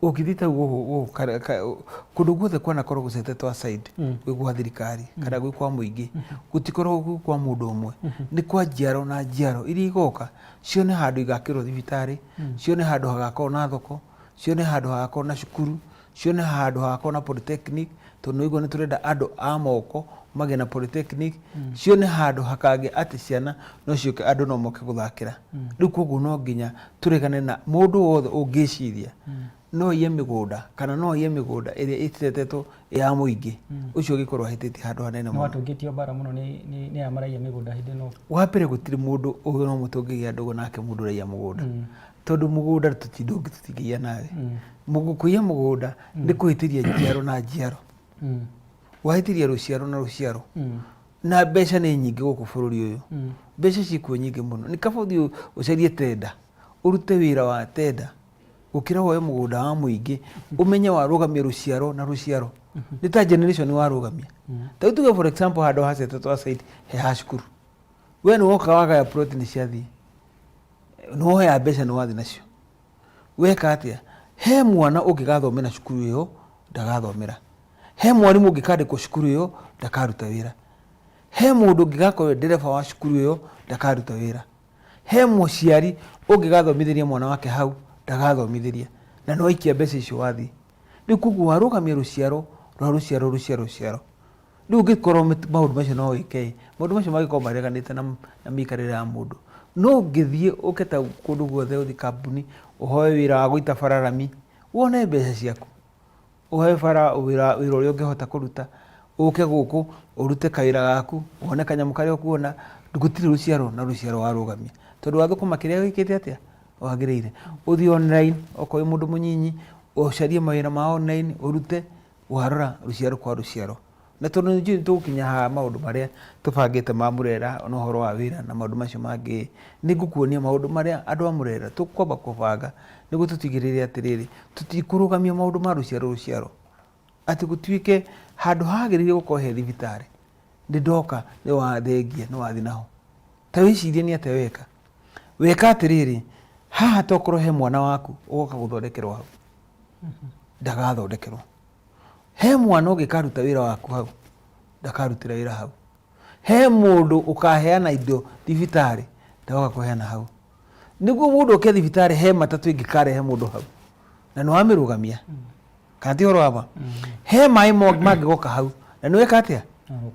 Ũngĩthiĩ ta gũkũ gũkũ kũndũ guothe kwanakorwo gũcetetwo aside, gwĩ gwa thirikari kana gwĩ kwa mũingĩ, gũtikoragwo gwĩ kwa mũndũ ũmwe, nĩ kwa njiaro na njiaro iria igoka cione handũ igakĩrwo thibitarĩ, cione handũ hagakorwo na thoko, cione handũ hagakorwo na cukuru, cione handũ hagakorwo na polytechnic, tondũ nĩ waigua nĩ tũrenda andũ a moko magĩe na polytechnic, cione handũ hakagĩa atĩ ciana no ciũke, andũ no moke gũthakĩra. Rĩu koguo no nginya tũregane na mũndũ wothe ũngĩciria no aiye mĩgũnda kana no aiye mĩgũnda ĩrĩa ĩtetetwo ya mũingĩ, ũcio ũngĩkorwo ahĩtĩtie handũ hanene Nĩ mũno. Watũngĩtio mbara mũno nĩ aya maraiya mĩgũnda hĩndĩ ĩno. Wa mbere, gũtirĩ mũndũ ũyũ no mũtũngĩgĩa ndũgũ nake mũndũ ũraiya mũgũnda, tondũ mũgũnda tũtingĩgĩa nawe. Kũiya mũgũnda nĩ kũhĩtĩria njiaro na njiaro, wahĩtĩria rũciaro na rũciaro. Na mbeca nĩ nyingĩ gũkũ bũrũri ũyũ, mbeca ciĩkuo nyingĩ mũno. Nĩ kaba ũthiĩ ũcarie tenda, ũrute wĩra wa tenda, gũkĩra woe mũgũnda wa mũingĩ ũmenye warũgamia rũciaro na rũciaro. Nĩ ta generation warũgamia. Ta rĩu tuge, for example, handũ hacetetwo aside he ha cukuru, we nĩ woka wagaya plot, nĩ ciathiĩ, nĩ woya mbeca, nĩ wathiĩ nacio. Weka atĩa? He mwana ũngĩgathomera cukuru ĩyo? Ndagathomera. He mwarimũ ũngĩkandĩkwo cukuru ĩyo? Ndakaruta wĩra. He mũndũ ũngĩgakorwo ndereba wa cukuru ĩyo? Ndakaruta wĩra. He mũciari ũngĩgathomithĩria mwana wake hau? Ndagathomithĩria. Na nĩ waikia mbeca icio, wathiĩ. Rĩu koguo warũgamia rũciaro rwa rũciaro, rũciaro, rũciaro. Rĩu ũngĩkorwo maũndũ macio no wĩke ĩ, maũndũ macio mangĩkorwo mareganĩte na mĩikarĩre ya mũndũ. No ũngĩthiĩ ũke ta kũndũ guothe, ũthiĩ kambuni ũhoe wĩra wa gũita bara rami, wone mbeca ciaku, ũhoe bara wĩra, wĩra ũrĩa ũngĩhota kũruta, ũke gũkũ ũrute kawĩra gaku, wone kanyamũ karĩa ũkuona. Gũtirĩ rũciaro na rũciaro warũgamia, tondũ wathũkũma kĩrĩa wĩkĩte atĩa wagĩrĩire. Ũthiĩ online, okorwo wĩ mũndũ mũnyinyi, ũcarie mawĩra ma online ũrute, warora rũciaro kwa rũciaro. Na tondũ nĩ njũĩ nĩ tũgũkinya haha maũndũ marĩa tũbangĩte ma Murera na ũhoro wa wĩra na maũndũ macio mangĩ, nĩ ngũkuonia maũndũ marĩa andũ a Murera tũkwamba kũbanga nĩguo tũtigĩrĩre atĩrĩrĩ, tũtikũrũgamia maũndũ ma rũciaro rũciaro, atĩ gũtuĩke handũ hagĩrĩire gũkorwo he thibitarĩ, nĩ ndoka nĩ wathengia, nĩ wathiĩ naho. Ta wĩcirie nĩ atĩa weka. Weka atĩrĩrĩ, haha tokorwo he mwana waku ũgoka gũthondekerwo hau, ndagathondekerwo. He mwana ũngĩkaruta wĩra waku hau, ndakarutĩra wĩra hau. He mũndũ ũkaheana indo thibitarĩ, ndagoka kũheana hau. Nĩguo mũndũ oke thibitarĩ, he matatũ ĩngĩkarehe mũndũ hau, na nĩ wamĩrũgamia, kana ti ũhoro wa ma? He maĩ mangĩgoka hau, na nĩ weka atĩa?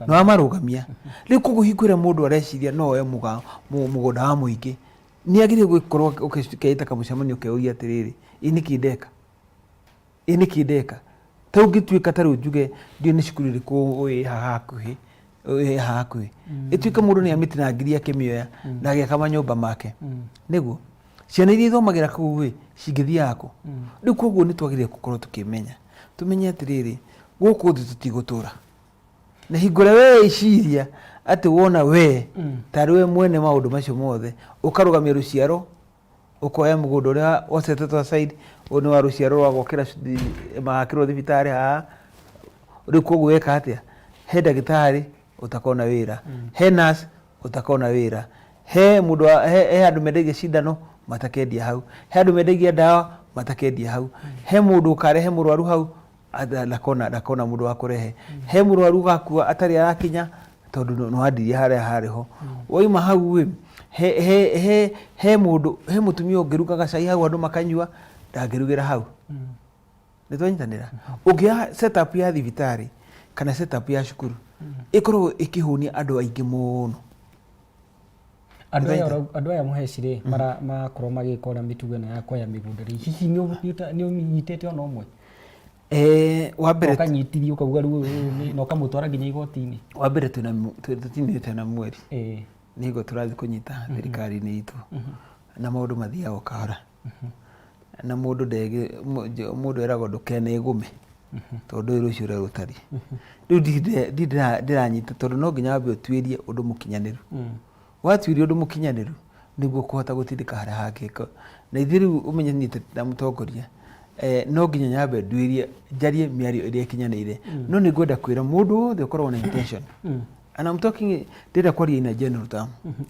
Nĩ wamarũgamia. Rĩu koguo hingo ĩrĩa mũndũ areciria no oe mũgũnda wa mũingĩ, nĩ agĩrĩire gũkorwo ũkĩĩta kamũcemanio, ũkeyũria atĩrĩrĩ, ĩ nĩkĩ ndeka? Ĩ nĩkĩ ndeka? Ta ũngĩtuĩka ta rĩu njuge ndiũĩ nĩ cukuru ĩrĩkũ ĩ haha hakuhĩ, ĩ haha hakuhĩ, ĩtuĩke mũndũ nĩ amĩtinangirie akĩmĩoya na agĩaka manyũmba make, nĩguo ciana iria ithomagĩra kũu ĩ cingĩthiaga kũ? Rĩu koguo nĩ twagĩrĩire gũkorwo tũkĩmenya, tũmenye atĩrĩrĩ, gũkũ thĩ tũtigũtũra. Na hingo ĩrĩa weciria atĩ wona we tarĩ we mwene maũndũ macio mothe, ũkarũgamia rũciaro, ũkoya mũgũnda ũrĩa wacetetwo aside, ũyũ nĩ wa rũciaro rwa gwakĩra magakĩrwo thibitarĩ haha. Rĩu koguo weka atĩa? He ndagĩtarĩ ũtakona wĩra, he nurse ũtakona wĩra, he mũndũ he andũ mendagia cindano matakendia hau, he andũ mendagia ndawa matakendia hau, he mũndũ ũkarehe mũrwaru hau ndakona, ndakona mũndũ wa kũrehe, he mũrwaru ũgakua atarĩ arakinya tondũ nĩ wandirie harĩa harĩ ho. Wauma hau ĩ, he, he, he, he mũndũ, he mũtumia ũngĩrugaga cai hau andũ makanyua, ndangĩrugĩra hau. Nĩ twanyitanĩra? Ũngĩoya setup ya thibitarĩ kana setup ya cukuru, ĩkoragwo ĩkĩhũnia andũ aingĩ mũno. Andũ aya andũ aya mũheci rĩ, marakorwo magĩka ũrĩa mĩtugo ĩno ya kuoya mĩgũnda rĩ, hihi nĩ ũnyitĩte ona ũmwe? Wa mbere, ũkanyitithia ũkauga rĩu ũyũ na ũkamũtwara nginya igoti-inĩ? Wa mbere, tũtinĩte na mweri, nĩ hingo tũrathiĩ kũnyita thirikari-inĩ itũ, na maũndũ mathiaga o kahora, na mũndũ ndege mũndũ eragwo ndũkenegũme tondũ ndũĩ rũciũ ũrĩa rũtariĩ. Rĩu ndirĩ ndĩranyita, tondũ no nginya wambe ũtuĩrie ũndũ mũkinyanĩru. Watuĩria ũndũ mũkinyanĩru nĩguo kũhota gũtindĩka harĩa hangĩ. Na ithuĩ rĩu ũmenye niĩ ta mũtongoria, no nginya nyambe nduĩrie, njarie mĩario ĩrĩa ĩkinyanĩire. No nĩ ngwenda kwĩra mũndũ wothe ũkoragwo na intention, and I'm talking, ndĩrenda kwaria in a general term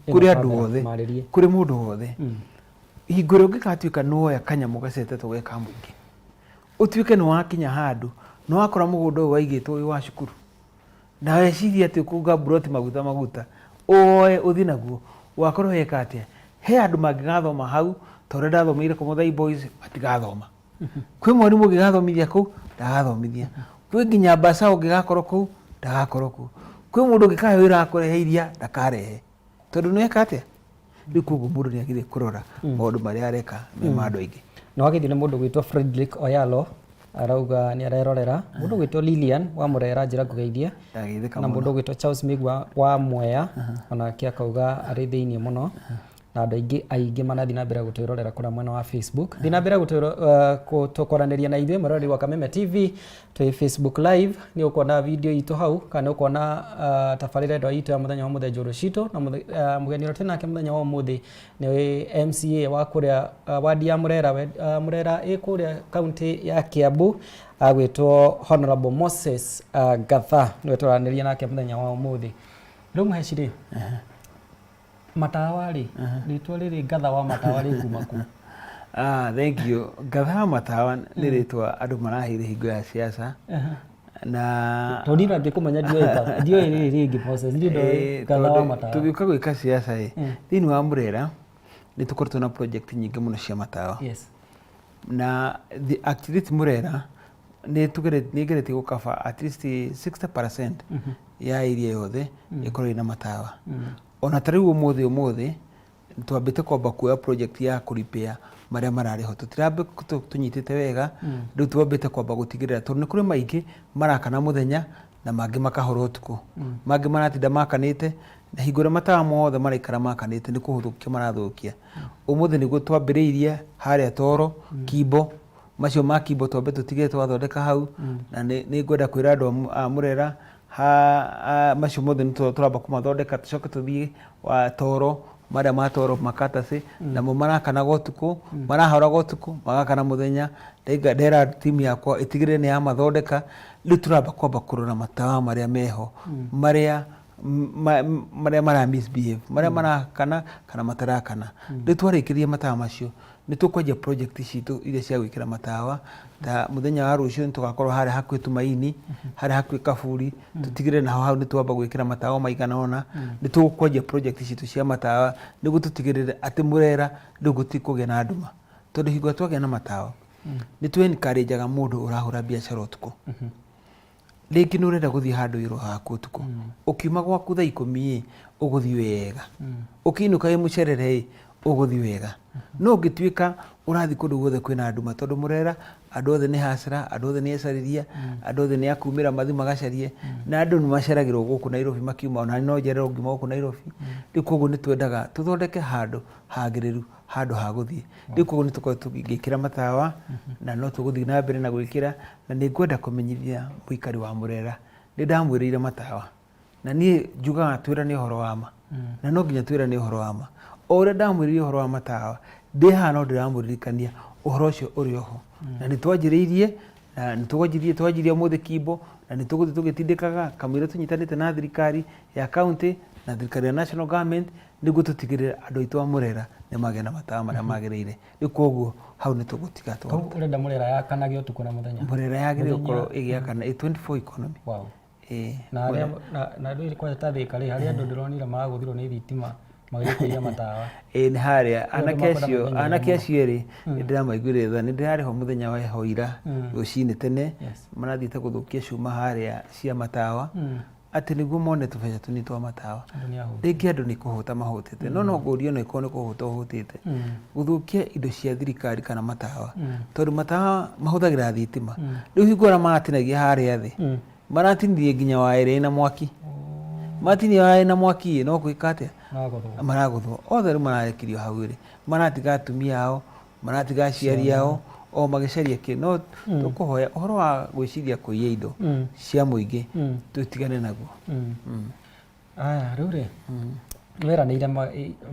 kũrĩ andũ othe, Marĩrie. kũrĩ mũndũ wothe, hingo ĩrĩa ũngĩgatuĩka nĩwoya kanyamũ gacetetwo ge ka mũingĩ. Ũtuĩke nĩ wakinya handũ nĩ wakora mũgũnda ũyũ waigĩtwo wĩ wa cukuru na weciria atĩ ũkũga mburoti maguta maguta woe ũthiĩ naguo wakorwo weka atĩa? He andũ mangĩgathoma hau ta ũrĩa ndathomeire Komothai Boys matigathoma. Kwĩ mwarimũ ũngĩgathomithia kũu ndagathomithia. Kwĩ nginya mbaca ũngĩgakorwo kũu ndagakorwo kũu. Kwĩ mũndũ ũngĩkahe wĩra wa kũrehe iria ndakarehe. Tondũ nĩ weka atĩa? Rĩu koguo mũndũ nĩ agĩrĩire kũrora maũndũ marĩa areka me ma andũ aingĩ. Nĩ wageithio nĩ mũndũ ũgwĩtwo Fredrick Oyalo arauga nĩ arerorera. Mũndũ ũgwĩtwo Lilian wa Mũrera njĩra ngũgeithie. Ndageithĩka Na mũno. mũndũ ũgwĩtwo Charles Migwa wa Mwea onake akauga arĩ thĩiniĩ mũno. Na andũ aingĩ aingĩ manathiĩ na mbere gũtwĩrorera kũrĩa mwena wa Facebook. Thiĩ na mbere gũtũkwaranĩria na ithuĩ mwĩroreri wa Kameme TV twĩ Facebook live nĩ ũkuona video itũ hau kana nĩ ũkuona uh, tabarĩra ĩno itũ ya mũthenya wa mũthenya njũrũ citũ na uh, mũgeni ũrĩa twĩ nake mũthenya wa ũmũthĩ nĩ MCA wa kũrĩa uh, wadi ya Murera uh, Murera ĩ kũrĩa kaunti ya Kiambu agwĩtwo Honorable Moses uh, Gatha nĩwe tũranĩria nake mũthenya wa ũmũthĩ. Rĩu Mũheci rĩ, Matawa rĩ, rĩtwa rĩrĩ Ngatha wa Matawa rĩkuma kũ? Ah, thank you. Ngatha wa Matawa nĩ rĩtwa andũ maraheire hingo ya siasa na Tondũ niĩ ngĩkũmenya ndioĩ ndioĩ rĩrĩ rĩngĩ Moses, niĩ ndoĩ Ngatha wa tondũ Matawa. tũgĩũka gwĩka siasa ĩ, thĩinĩ wa Murera nĩ tũkoretwo na project nyingĩ mũno cia matawa. Na the at least Murera nĩ ngeretie gũ cover at least 60% ya area yothe ĩkorwo ĩna matawa. Ona ta rĩu ũmũthĩ ũmũthĩ twambĩte kwamba kuoya project ya kũ repair marĩa mararĩ ho. Tũtirambĩ tũnyitĩte wega, rĩu twambĩte kwamba gũtigĩrĩra tondũ nĩ kũrĩ maingĩ marakana mũthenya na mangĩ makahora ũtukũ. Mangĩ maratinda makanĩte na hingo ĩrĩa matawa mothe maraikara makanĩte nĩ kũthũkia marathũkia. Ũmũthĩ nĩguo twambĩrĩirie harĩa Toro, Kimbo, macio ma Kimbo twambe tũtige twathondeka hau na nĩ ngwenda kwĩra andũ a Murera macio mothe nĩ tũramba kũmathondeka tũcoke tũthiĩ Toro, marĩa ma Toro makatacĩ, namo marakanaga ũtukũ, marahoraga ũtukũ, magakana mũthenya. Ndera timu yakwa ĩtigĩrĩre nĩ yamathondeka. Rĩu tũramba kwamba kũrora matawa marĩa meho, marĩa marĩa mara misbehave, marĩa marakana kana matarakana. Rĩu twarĩkĩrĩria matawa macio, nĩ tũkwanjia project citũ iria cia gwĩkĩra matawa, ta mũthenya wa rũciũ nĩ tũgakorwo harĩa hakuhĩ Tumaini, harĩa hakuhĩ Kaburi, tũtigĩrĩre naho hau nĩ twamba gwĩkĩra matawa maigana ũna. Nĩ tũkwanjia project citũ cia matawa nĩguo tũtigĩrĩre atĩ Murera rĩu gũtikũgĩa na nduma. Tondũ hingo ĩrĩa twagĩa na matawa, nĩ tũ encourage aga mũndũ ũrahũra biacara ũtukũ. Rĩngĩ nĩ ũrenda gũthiĩ handũ wĩra waku ũtukũ, ũkiuma gwaku thaa ikũmi ĩ, ũgũthiĩ wega, ũkĩinũka wĩ mũcerere ĩ, ũgũthiĩ wega. No ũngĩtuĩka ũrathiĩ kũndũ guothe kwĩna nduma, tondũ Mũrera andũ othe nĩ hustler, andũ othe nĩ ecarĩria, andũ othe nĩ akumĩra mathiĩ magacarie, na andũ nĩ maceragĩrwo gũkũ Nairobi makiuma, ona niĩ no njererwo ngiuma gũkũ Nairobi. Rĩu koguo nĩ twendaga tũthondeke handũ hagĩrĩru handũ ha gũthiĩ. Rĩu koguo nĩ tũkoretwo ngĩkĩra matawa na no tũgũthiĩ na mbere na gwĩkĩra, na nĩ ngwenda kũmenyithia mũikari wa Mũrera, nĩ ndamwĩrĩire matawa na niĩ njugaga twĩrane ũhoro wa ma na no nginya twĩrane ũhoro wa ma. O ũrĩa ndamwĩrĩire ũhoro wa matawa, ndĩ haha no ndĩramũririkania ũhoro ũcio ũrĩ oho. Na nĩ twanjĩrĩirie na nĩ twanjirie twanjirie ũmũthĩ Kimbo na nĩ tũgũthiĩ tũgĩtindĩkaga kamũira tũnyitanĩte na thirikari ya county na thirikari ya national government nĩguo tũtigĩrĩre andũ aitũ a Mũrera nĩ magĩa na matawa marĩa magĩrĩire. Rĩu koguo hau nĩ tũgũtiga twa. Kau ũrenda Mũrera yakanage ũtukũ na mũthenya? Mũrera yagĩrĩire gũkorwo ĩgĩakana ĩ 24 economy. Wow. Ĩĩ. Na arĩa na rĩu kwanja ta Thĩka rĩ, harĩ andũ ndĩronire maragũthirwo nĩ thitima magĩthiĩ kũiya matawa. Ĩĩ nĩ harĩa anake acio anake acio erĩ nĩ ndĩramaiguĩrĩire tha, nĩ ndĩrarĩ ho mũthenya wa heho ira rũcinĩ tene marathiĩte gũthũkia cuma harĩa cia matawa. Atĩ nĩguo mone tũbeca tũnini twa matawa. Andũ nĩ ahũtu. Rĩngĩ andũ nĩ kũhũta mahũtĩte. No no ngũrie ona ĩkorwo nĩ kũhũta ũhũtĩte. Gũthũkia indo cia thirikari kana matawa. Tondũ matawa mahũthagĩra thitima. Rĩu hingo ĩrĩa maratinagia harĩa thĩ, maratinirie nginya waya ĩrĩa ĩna mwaki. Matinia waya ĩna mwaki ĩ, no gwĩka atĩa? Maragũthwo. Maragũthwo. Othe rĩu mararekirio hau rĩ, maratiga atumia ao, maratiga aciari ao o magĩcaria kĩ no tũkũhoya ũhoro wa gwĩciria kũiya indo cia mũingĩ tũtigane naguo. Aya, rĩu rĩ, nĩweranĩire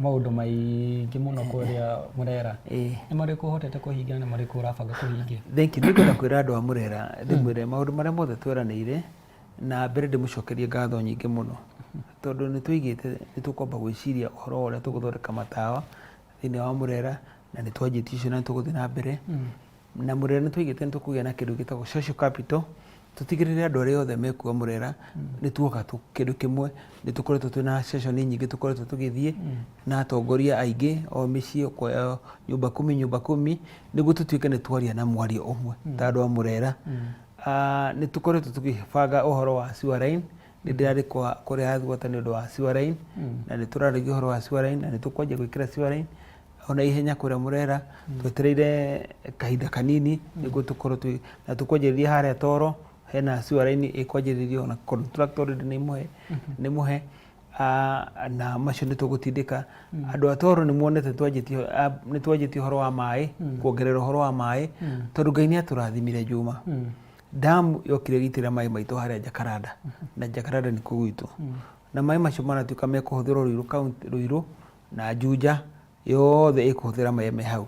maũndũ maingĩ mũno kũrĩa Mũrera. Nĩ marĩkũ ũhotete kũhingia na nĩ marĩkũ ũrabanga kũhingia? Thank you. Nĩngwenda kwĩra andũ a Mũrera ndĩmwĩre maũndũ marĩa mothe tweranĩire na mbere ndĩmũcokerie ngatho nyingĩ mũno tondũ nĩ tũigĩte nĩ tũkwamba gwĩciria ũhoro wa ũrĩa tũgũthondeka matawa thĩinĩ wa Mũrera na nĩ twanjĩtie ũcio na nĩ tũgũthiĩ na mbere. Na Murera nĩ twaigĩte nĩ tũkũgĩa na kĩndũ gĩtagwo social capital, tũtigĩrĩre andũ arĩa othe mekuo Murera nĩ tuoka kĩndũ kĩmwe. Nĩ tũkoretwo twĩna session nyingĩ tũkoretwo tũgĩthiĩ na atongoria aingĩ o mĩciĩ kuoya nyũmba kumi nyũmba kumi nĩguo tũtuĩke nĩ twaria na mwario ũmwe ta andũ a Murera. Nĩ tũkoretwo tũgĩbanga ũhoro wa sewer line, nĩ ndĩrarĩ kũrĩa Athwata nĩ ũndũ wa sewer line, na nĩ tũraragia ũhoro wa sewer line na nĩ tũkwanjia gwĩkĩra sewer line ona ihenya kũrĩa Murera, twetereire kahinda kanini nĩguo tũkorwo twĩ na tũkwanjĩrĩria harĩa Toro, hena sewer line ĩkwanjĩrĩrio na contractor already nĩ mũhe nĩ mũhe na macio nĩ tũgũtindĩka. Andũ a Toro nĩ muonete nĩ twanjĩtie ũhoro wa maĩ, kuongerera ũhoro wa maĩ, tondũ Ngai nĩ atũrathimire Juma. Damu yokire ĩgĩitĩrĩra maĩ maitũ harĩa Jacaranda, na Jacaranda nĩkuo gwitũ. Na maĩ macio maratuĩka mekũhũthĩrwo Ruiru county, Ruiru na Juja yothe ĩkũhũthĩra maĩ me hau.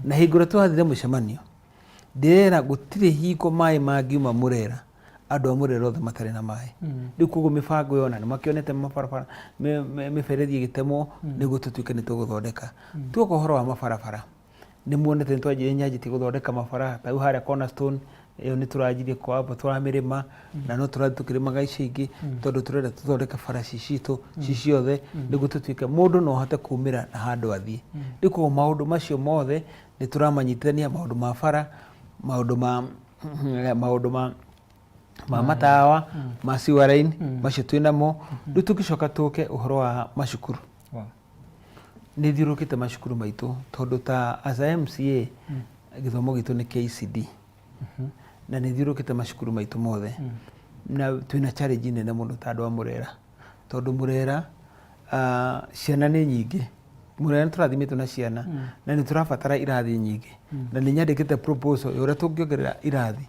Na hingo ĩrĩa tũrathire mũcemanio, ndĩrera gũtirĩ hingo maĩ mangiuma Murera andũ a Murera othe matarĩ na maĩ. Rĩu koguo mĩbango ĩyo ona nĩ makĩonete mabarabara, mĩberethi ĩgĩtemwo nĩguo tũtuĩke nĩ tũgũthondeka. Tuoka ũhoro wa mabarabara, nĩ muonete nĩ twanjirie nyanjĩtie gũthondeka mabara ta rĩu harĩa Cornerstone ĩyo nĩ tũranjirie kwamba tũramĩrĩma na no tũrathiĩ tũkĩrĩmaga icio ingĩ tondũ tũrenda tũthondeke bara ci citũ ci ciothe nĩguo tũtuĩke mũndũ no ahote kumĩra na handũ athiĩ. Rĩu koguo maũndũ macio mothe nĩ tũramanyitithania maũndũ ma bara, maũndũ ma maũndũ ma ma matawa, ma sewer line, macio twĩ namo. Rĩu tũngĩcoka tũke ũhoro wa macukuru, nĩ thiũrũrũkĩte macukuru maitũ tondũ ta as a MCA gĩthomo gitũ nĩ KCD na nĩ thiũrũrũkĩte macukuru maitũ mothe na twĩna challenge nene mũno ta andũ a Murera tondũ Murera ciana nĩ nyingĩ. Murera nĩ tũrathimĩtwo na ciana na nĩ tũrabatara irathi nyingĩ na nĩ nyandĩkĩte proposal ya ũrĩa tũngĩongerera irathi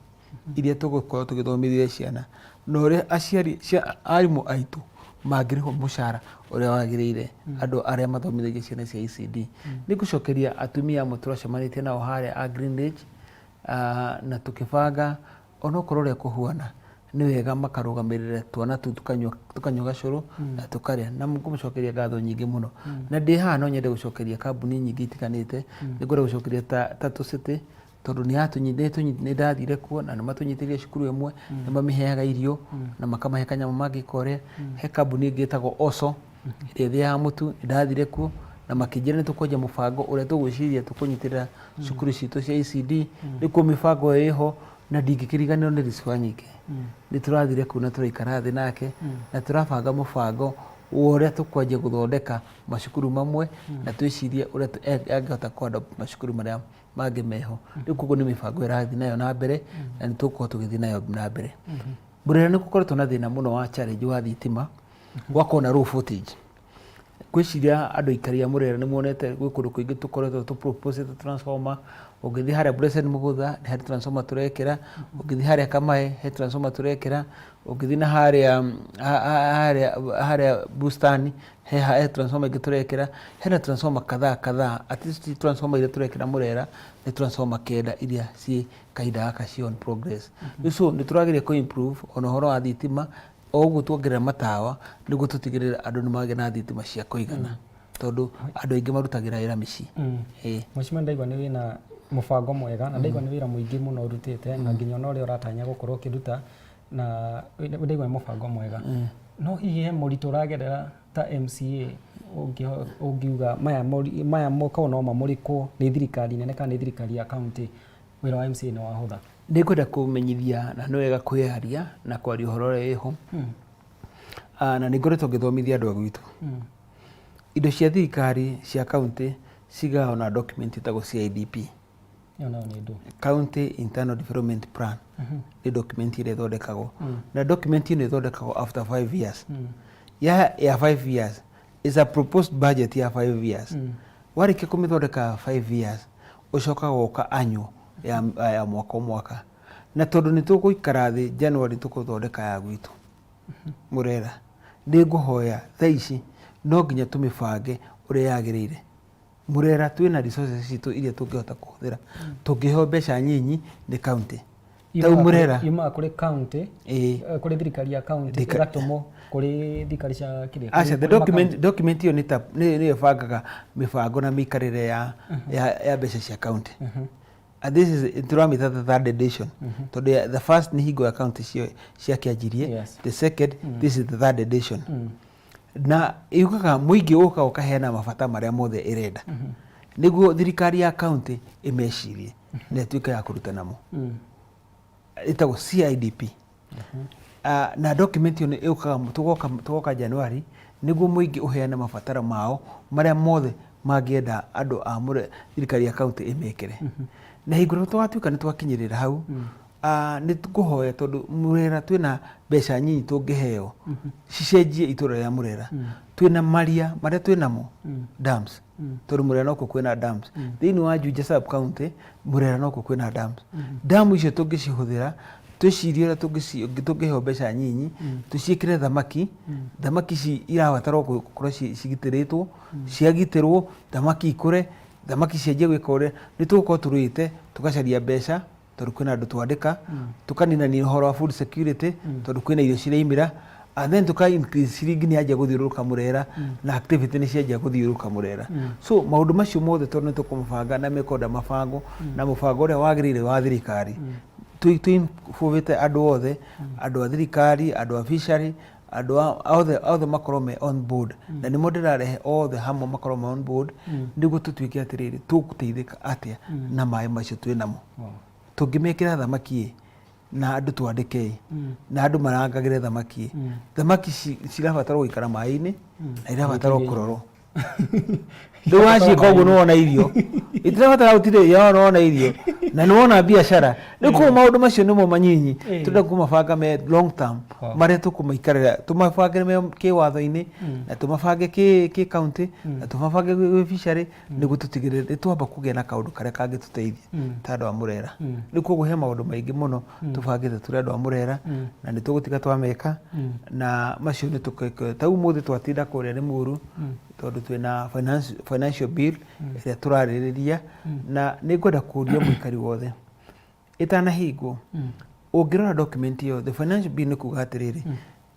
iria tũgũkorwo tũgĩthomithia ciana na ũrĩa aciari arimũ aitũ mangĩrĩhwo mũcara ũrĩa wagĩrĩire andũ arĩa mathomithagia ciana cia ECD. Nĩ ngũcokeria atumia amwe tũracemanĩtie nao harĩa a Green Ridge na tũkĩbanga onokorwo ũrĩa kũhuana nĩ wega makarũgamĩrĩra twana tũu tũkanyua gacũrũ na tũkarĩa na ngũmũcokeria ngatho nyingĩ mũno. Na ndĩ haha no nyende gũcokeria kambuni nyingĩ itiganĩte, nĩ ngwenda gũcokeria Tatu City tondũ nĩ ndathire kuo na nĩ matũnyitĩrĩire cukuru ĩmwe, nĩ mamĩheaga irio na makamahe kanyamũ mangĩkorĩa. He kambuni ĩngĩ ĩtagwo Oso ĩrĩa ĩthĩaga mũtu, nĩ ndathire kuo na makĩnjĩra nĩ tũkwanjia mũbango ũrĩa tũgwĩciria tũkũnyitĩrĩra cukuru citũ cia ECD. Rĩu koguo mĩbango ĩyo ĩho na ndingĩkĩriganĩrwo nĩ Liz Wanyike. Nĩ tũrathire kũu na tũraikara thĩ nake na tũrabanga mũbango wa ũrĩa tũkwanjia gũthondeka macukuru mamwe na twĩcirie ũrĩa angĩhota kũ adopt macukuru marĩa mangĩ meho. Rĩu koguo nĩ mĩbango ĩrathiĩ nayo na mbere na nĩ tũgũkorwo tũgĩthiĩ nayo na mbere. Murera nĩ gũkoretwo na thĩna mũno wa challenge wa thitima, gwakorwo na low voltage. Ngwĩciria andũ aikari a Murera nĩ muonete gwĩ kũndũ kũingĩ tũkoretwo tũ propose ĩte transformer, ũngĩthiĩ harĩa Blessed Mũgũtha nĩ harĩ transformer tũrekĩra, ũngĩthiĩ harĩa Kamae he transformer tũrekĩra, ũngĩthiĩ na harĩa harĩa harĩa Bustani he transformer ingĩ tũrekĩra, hena transformer kadhaa kadhaa, at least transformer iria tũrekĩra Murera nĩ transformer kenda iria ciĩ kahinda gaka ciĩ on progress. Rĩu so nĩ tũrageria kũ improve ona ũhoro wa thitima, o ũguo tuongerera matawa nĩguo tũtigĩrĩre andũ nĩ magĩa na thitima cia kũigana tondũ andũ aingĩ marutagĩra wĩra mĩciĩ. Ĩĩ. Mheshimiwa ndaigua nĩ wĩna mũbango mwega na ndaigua nĩ wĩra mũingĩ mũno ũrutĩte na nginya ona ũrĩa ũratanya gũkorwo ũkĩruta na ndaigua nĩ mũbango mwega. No hihi he moritũ ũragerera ta MCA ũngiuga maya maya korwo no mamũrĩkwo nĩ thirikari nene kana nĩ thirikari ya county wĩra wa MCA nĩ wahũtha? Nĩ ngwenda kũmenyithia na nĩ wega kwĩyaria na kwaria ũhoro ũrĩa wĩho na nĩ ngoretwo ngĩthomithia andũ a gwitũ. Indo cia thirikari cia county cigagwo na document ĩtagwo CIDP. Ĩyo nayo nĩ ndũ? County Internal Development Plan nĩ document ĩrĩa ĩthondekagwo na document ĩno ĩthondekagwo after 5 years. Ya 5 years is a proposed budget ya 5 years. Warĩkia kũmĩthondeka 5 years ũcokaga ũgoka annual ya mwaka o mwaka. Na tondũ nĩ tũgũikara thĩ January tũgũthondeka ya gwitũ Murera, nĩ ngũhoya thaa ici no nginya tũmĩbange ũrĩa yagĩrĩire. Murera twĩna resources citũ iria tũngĩhota kũhũthĩra. Tũngĩheo mbeca nyinyi nĩ county. Tau Murera. Yumaga kũrĩ county, Ĩĩ. Kũrĩ thirikari ya county ĩgatũmwo kũrĩ thirikari cia kĩrĩa? Aca, the document ĩyo nĩ ta nĩyo ĩbangaga mĩbango na mĩikarĩre ya mbeca cia county. And this is tũramĩta the third edition tondũ the first nĩ hingo ya county ciakĩanjirie. The second, this is the third edition, na yugaga mũingĩ ũka ũkaheana mabata marĩa mothe ĩrenda nĩguo thirikari ya county ĩmecirie na ĩtuĩke ya kũruta namo. Ĩtagwo CIDP. Ah, na document ĩyo nĩ ĩũkaga tũgoka January nĩguo mũingĩ ũheane mabataro mao marĩa mothe mangĩenda andũ a thirikari ya county ĩmekĩre. Na hingo ĩrĩa twatuĩka nĩ twakinyĩrĩra hau, ah, nĩ ngũhoya tondũ Murera twĩna mbeca nyinyi tũngĩheo cicenjie itũra rĩa Murera. Twĩna maria marĩa twĩnamo dams, tondũ Murera nokuo kwĩna dams thĩinĩ wa Juja sub county. Murera nokuo kwĩna dams. Damu icio tũngĩcihũthĩra, twĩcirie ũrĩa tũngĩheo mbeca nyinyi tũciĩkĩre thamaki. Thamaki ici irabatarwo gũkorwo cigitĩrĩtwo. Ciagitĩrwo, thamaki ikũre, thamaki cianjie gwĩka ũrĩa nĩ tũgũkorwo tũrũĩte, tũgacaria mbeca tondũ kwĩna andũ twandĩka, tũkaninania ũhoro wa food security tondũ kwĩna irio ciraimĩra, and then tuka increase ciringi nĩ yanjia gũthiũrũrũka Murera na activity nĩ cianjia gũthiũrũrũka Murera. So maũndũ macio mothe tondũ nĩ tũkũmabanga na mekwenda mabango na mũbango ũrĩa wagĩrĩire wa thirikari, twĩ andũ othe, andũ a thirikari, andũ a fishery, andũ othe othe makorwo me on board, na nĩmo ndĩrarehe othe hamwe makorwo me on board nĩguo tũtuĩke atĩrĩrĩ, tũgũteithĩka atĩa na maĩ macio twĩ namo tũngĩmekĩra thamaki ĩ na andũ twandĩke ĩ na andũ marangagĩre thamaki ĩ. Thamaki cirabatara gũikara maĩ-inĩ na irabatara kũrorwo. Rĩu waciĩka ũguo nĩwona irio, itirabatara gũtirĩ nĩwona irio na nĩwona biacara. Rĩu koguo maũndũ macio nĩmo manyinyi tũrenda kũmabanga me long term marĩa tũkũmaikarĩra, tũmabange me kĩwatho-inĩ na tũmabange kĩ county na tũmabange gwĩ fishery nĩguo tũtigĩrĩre nĩ twamba kũgĩa na kaũndũ karĩa kangĩtũteithia ta andũ a Murera. Rĩu koguo he maũndũ maingĩ mũno tũbangĩte tũrĩ andũ a Murera na nĩ tũgũtiga twameka na macio nĩ tũkeka. Ta ũmũthĩ twatinda kũrĩa Limuru tondũ twĩna financial bill ĩrĩa tũrarĩrĩria, na nĩ ngwenda kũria mũikari wothe ĩtanahingwo ũngĩrora document ĩyo, the financial bill, nĩ kuga atĩrĩrĩ,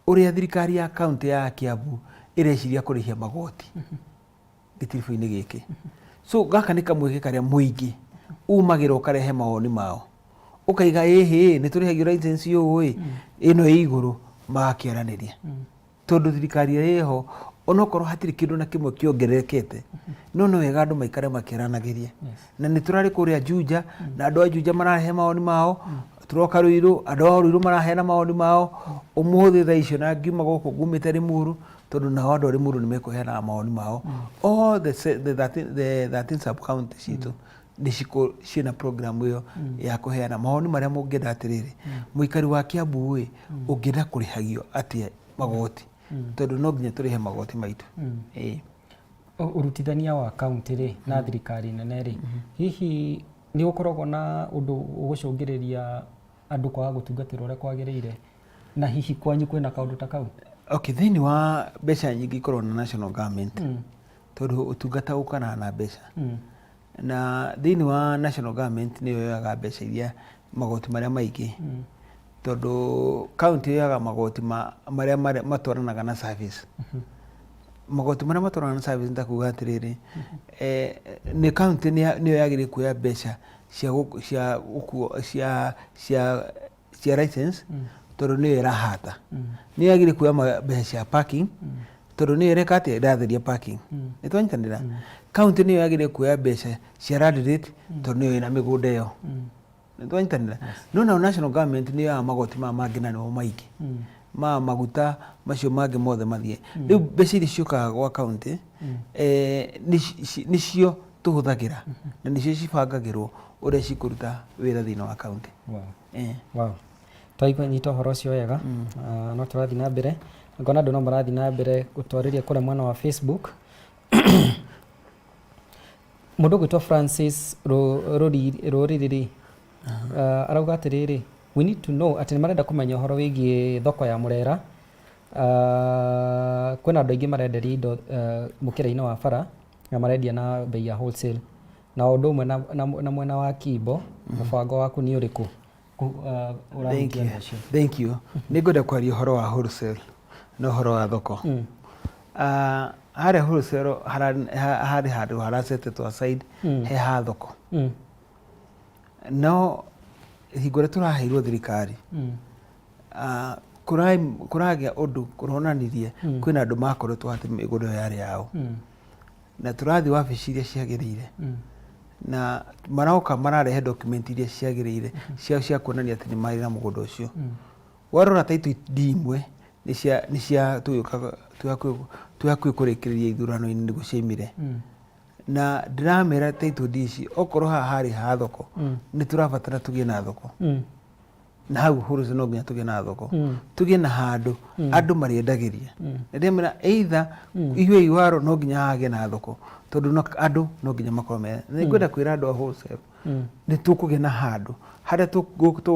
ũrĩa thirikari ya county ya Kiambu ĩreciria kũrĩhia magoti gĩtiribũ-inĩ gĩkĩ. So gaka nĩ kamweke karĩa mũingĩ umagĩra ũkarehe mawoni mao, ũkaiga ĩhĩ nĩ tũrĩhagio license ũũ ĩ ĩno ĩ igũrũ, magakĩaranĩria tondũ thirikari ĩrĩa ĩho onokorwo hatirĩ kĩndũ na kĩmwe kĩongererekete, no nĩ wega andũ maikare makĩaranagĩria. Na nĩ tũrarĩ kũrĩa Juja na andũ a Juja mararehe mawoni mao, tũroka Ruiru, andũ a Ruiru maraheana mawoni mao ũmũthĩ thaa icio, na ngiuma gũkũ ngumĩte Limuru tondũ nao andũ a Limuru nĩ mekũheanaga mawoni mao. All the 13, the 13 sub county citũ nĩ ciĩna program ĩyo ya kũheana mawoni marĩa mũngĩenda atĩrĩrĩ, mũikari wa Kiambu ĩ ũngĩenda kũrĩhagio atĩa magoti, tondũ no nginya tũrĩhe magoti maitũ. Ĩĩ. Ũrutithania wa kaunti rĩ na thirikari nene rĩ, hihi nĩ gũkoragwo na ũndũ ũgũcũngĩrĩria andũ kwaga gũtungatĩrwo ũrĩa kwagĩrĩire? Na hihi kwanyu kwĩna kaũndũ ta kau? Okay, thĩinĩ wa mbeca nyingĩ ikoragwo na national government, tondũ ũtungata ũkanaga na mbeca, na thĩinĩ wa national government nĩyo yoyaga mbeca iria magoti marĩa maingĩ, tondũ county yoyaga magoti marĩa matwaranaga na service. Magoti marĩa matwaranaga na service nĩ ta kuga atĩrĩrĩ, nĩ county nĩyo yagĩrĩire kuoya mbeca cia cia gũkuo cia license tondũ nĩyo ĩrahata. Nĩyo yagĩrĩire kuoya mbeca cia parking tondũ nĩyo ĩreka atĩa, ĩratheria parking. Nĩ twanyitanĩra? County nĩyo yagĩrĩire kuoya mbeca cia land rate tondũ nĩyo ĩna mĩgũnda ĩyo. Nĩ twanyitanĩra? No nao national government nĩyo yoyaga magoti maya mangĩ na nĩmo maingĩ ma maguta macio mangĩ mothe mathiĩ. Rĩu mbeca iria ciũkaga gwa county nĩcio tũhũthagĩra na nĩcio cibangagĩrwo ũrĩa cikũruta wĩra thĩinĩ wa county. Wow. Twaigua nyita ũhoro ũcio wega. Ah, no tũrathiĩ na mbere, ngona andũ no marathiĩ na mbere gũtwarĩria kũrĩa mwena wa Facebook. Mũndũ ũgwĩtwo Francis Rũrĩrĩ arauga atĩrĩrĩ, "We need to know," atĩ nĩ marenda kũmenya ũhoro wĩgiĩ thoko ya Mũrera. Ah, kwĩna andũ aingĩ marenderia indo mũkĩra-inĩ wa bara na marendia na bei ya wholesale, na o ũndũ ũmwe na mwena wa Kimbo. Mũbango waku nĩ ũrĩkũ Thank ũrahutia you. ũndũ ũcio? Thank you. Nĩ ngwenda kwaria ũhoro wa wholesale na ũhoro wa thoko. Ah, harĩa wholesale harĩ handũ harasetetwo aside he ha thoko. No hingo ĩrĩa tũraheirwo thirikari, kũragĩa ũndũ kũronanirie kwĩna andũ makoretwo atĩ mĩgũnda ĩyo yarĩ yao. Na tũrathiĩ wabici iria ciagĩrĩire, na maroka mararehe document iria ciagĩrĩire ciao cia kuonania atĩ nĩ marĩ na mũgũnda ũcio. Warora title deed imwe nĩ cia nĩ cia tũgĩũka twĩ hakuhĩ kũrĩkĩrĩria ithurano-inĩ nĩguo ciaumire. Na ndĩramera title deed ici okorwo haha harĩ ha thoko, nĩ tũrabatara tũgĩe na thoko. Na hau Hurus no nginya tũgĩe na thoko, tũgĩe na handũ andũ marĩendagĩria. Na ndĩramera either ithuĩ iwaro no nginya hagĩe na thoko, tondũ andũ no nginya makorwo me. Nĩ ngwenda kwĩra andũ a wholesale nĩ tũkũgĩa na handũ harĩa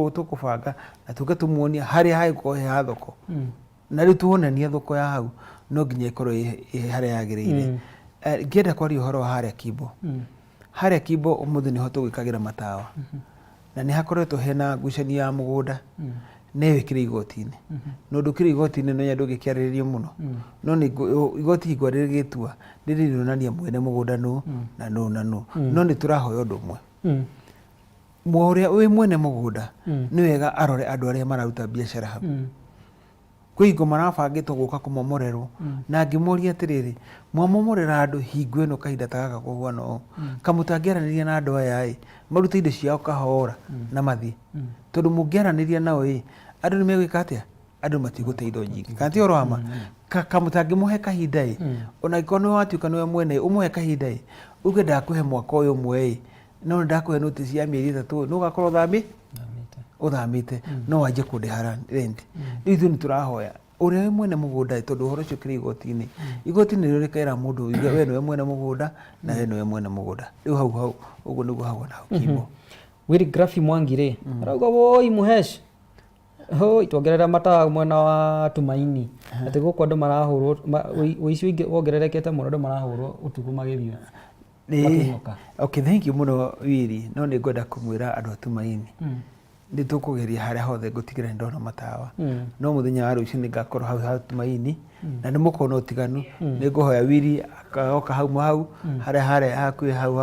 tũkũbanga na tũke tũmuonie harĩa hagĩkorwo he ha thoko. Na rĩu tuonania thoko ya hau no nginya ĩkorwo ĩ harĩa yagĩrĩire. Ngĩenda kwaria ũhoro wa harĩa Kimbo. Harĩa Kimbo ũmũthĩ nĩho tũgwĩkagĩra matawa. Na nĩ hakoretwo hena ngucanio ya mũgũnda na ĩyo ĩkĩrĩ igoti-inĩ. Na ũndũ ũkĩrĩ igoti-inĩ no ndũngĩkĩarĩrĩrio mũno. No nĩ igoti hingo ĩrĩa rĩgĩtua nĩ rĩrĩonania mwene mũgũnda nũ na nũ na nũ. No nĩ tũrahoya ũndũ ũmwe. Ũrĩa wĩ mwene mũgũnda nĩ wega arore andũ arĩa mararuta biacara hau. Kwĩ hingo marabangĩtwo gũka kũmomorerwo, na ngĩmoria atĩrĩrĩ, mwamomorera andũ hingo ĩno kahinda ta gaka kũhuana ũũ, kamũtangĩaranĩria na andũ aya ĩ, marute indo ciao kahora na mathiĩ? Tondũ mũngĩaranĩria nao ĩ, andũ nĩ megwĩka atĩa? Andũ matigũte indo nyingĩ. Kana ti ũhoro wa ma? Kamũtangĩmũhe kahinda ĩ, ona angĩkorwo nĩwe watuĩka nĩwe mwene ĩ, ũmũhe kahinda ĩ, uge ndakũhe mwaka ũyũ ũmwe ĩ, no nĩ ndakũhe notice ya mĩeri 3, nĩ ũgakorwo ũthamĩte, no wanjie kũndĩha rent. Rĩu ithuĩ nĩ tũrahoya ũrĩa wĩ mwene mũgũnda ĩ, tondũ ũhoro ũcio ũkĩrĩ igoti-inĩ, igoti nĩrĩo rĩkera mũndũ uge we nĩwe mwene mũgũnda na we nĩwe mwene mũgũnda. Rĩu hau hau ũguo nĩguo hau na hau Kimbo. Willy Grafi Mwangi rĩ, arauga woi Muhesh, hoi tuongerera matawa mwena wa Tumaini, atĩ gũkũ andũ marahũrwo, ũici wongererekete mũno, andũ marahũrwo ũtukũ magĩthiĩ makĩinũka. Okay, thank you mũno Willy, no nĩ ngwenda kũmwĩra andũ a Tumaini nĩ tũkũgeria harĩa hothe ngũtigĩra nĩ ndona matawa. No mũthenya wa rũciũ nĩ ngakorwo hau ha Tumaini na nĩ mũkona ũtiganu. Nĩ ngũhoya Willy agoka hau hau harĩa harĩa hakuhĩ hau